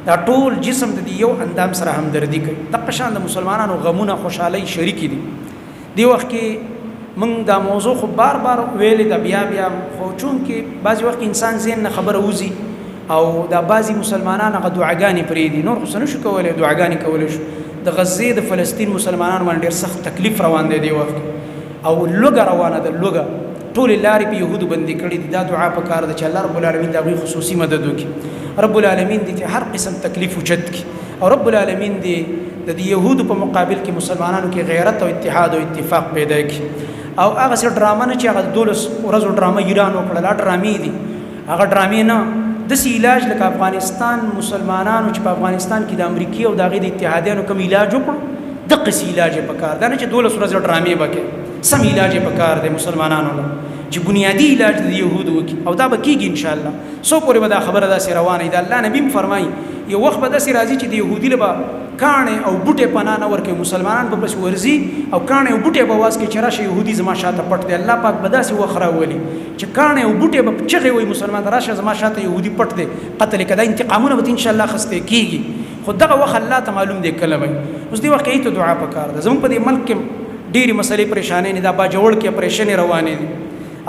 دا ټول جسم د دې یو اندام سره همدردي کوي. دقه شان د مسلمانانو غمونه خوشحالۍ شریکې دي. دې وخت کې موږ دا موضوع خو بار بار ویلې ده، بیا بیا، خو چونکې بعضې وخت کې انسان ذهن نه خبره وځي او دا بعضې مسلمانان هغه دعاګانې پرېږدي، نور خو څه نه شو کولی، دعاګانې کولی شو. د غزې د فلسطین مسلمانانو باندې ډېر سخت تکلیف روان دی دې وخت کې، او لوږه روانه ده، لوږه ټولې لارې په یهودو بندې کړې دي. دا دعا پکار ده چې الله رب العالمین د هغوی خصوصي مدد وکړي، رب العالمین دې هر قسم تکلیف اوچت کړي، او رب العالمین دې د دې یهودو په مقابل کې مسلمانانو کې غیرت او اتحاد او اتفاق پیدا کړي. او هغسې ډرامه نه چې هغه 12 ورځو ډرامه ایران وکړه، دا ډرامې دي، هغه ډرامې نه، داسې علاج لکه افغانستان مسلمانانو چې په افغانستان کې د امریکې او د هغې د اتحادیانو کوم علاج وکړو، دقسې علاج یې پکار دی، نه چې 12 ورځې ډرامې به کوي، سم علاج یې پکار دی مسلمانانو له چې بنیادي علاج د یهودو وکړي، او دا به کېږي انشاءالله. څو پورې به دا خبره داسې روانه وي. د الله نبي هم فرمایي یو وخت به داسې راځي چې د یهودي له به کاڼی او بوټی پناه نه ورکوي، مسلمانان به پسې ورځي او کاڼی او بوټی به واز کوي چې راشه یهودي زما شاته پټ دی. الله پاک به داسې وخت راولي چې کاڼی او بوټی به چغې وایي مسلمان ته، راشه زما شاته یهودي پټ دی، قتل یې کړه. دا انتقامونه به انشاءالله اخیستی کېږي، خو دغه وخت الله ته معلوم دی کله به وي. اوس دې وخت کې ته دعا پکار ده. زموږ په دې ملک کې ډېرې مسلې پریشانې دي، دا باجوړ کې اپریشنې روانې دي،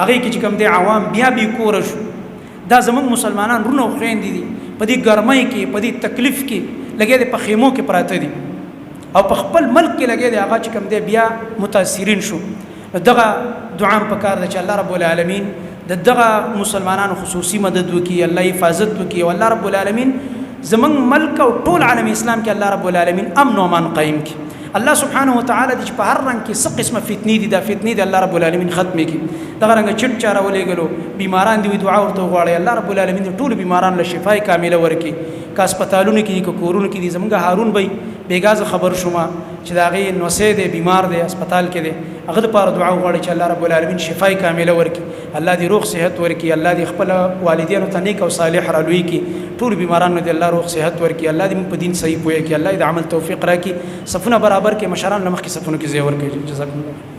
هغې کې چې کوم دی عوام بیا بې کوره شو. دا زموږ مسلمانان وروڼه او خویندې دي، په دې ګرمۍ کې په دې تکلیف کې لګیا دی، په خیمو کې پراته دي او په خپل ملک کې لګیا دی، هغه چې کوم دی بیا متاثرین شو. نو دغه دعا هم پکار ده چې الله رب العالمین د دغه مسلمانانو خصوصي مدد وکړي، الله حفاظت وکړي، او الله رب العالمین زمونږ ملک او ټول عالم اسلام کې الله رب العالمین امن او امان قائم کړي. الله سبحانه وتعالى دې چې په هر رنګ کې څه قسمه فتنې دي، دا فتنې دې الله رب العالمین ختمې کړي. دغه رنګ چټ چا راولېږلو، بیماران دې دعا ورته وغواړي، الله رب العالمین دې ټولو بیماران له شفای کامله ورکړي، که هسپتالونو کې دي که کورونو کې دي. زمونږ هارون بی بېګا زه خبر شوم چې د هغې نوسی دی، بیمار دی، هسپتال کې دی، هغه دپاره دعا وغواړي چې الله رب العالمین شفای کامله ورکړي، الله دې روغ صحت ورکړي، الله دې خپل والدینو ته نیک او صالح را لوی کړي. ټول بیمارانو دې الله روغ صحت ورکړي، الله دې موږ په دین صحیح پوهه کړي، الله دې د عمل توفیق راکړي. صفونه برابر کړي، مشران له مخکې صفونو کې ځای ورکړي. جزاکم الله.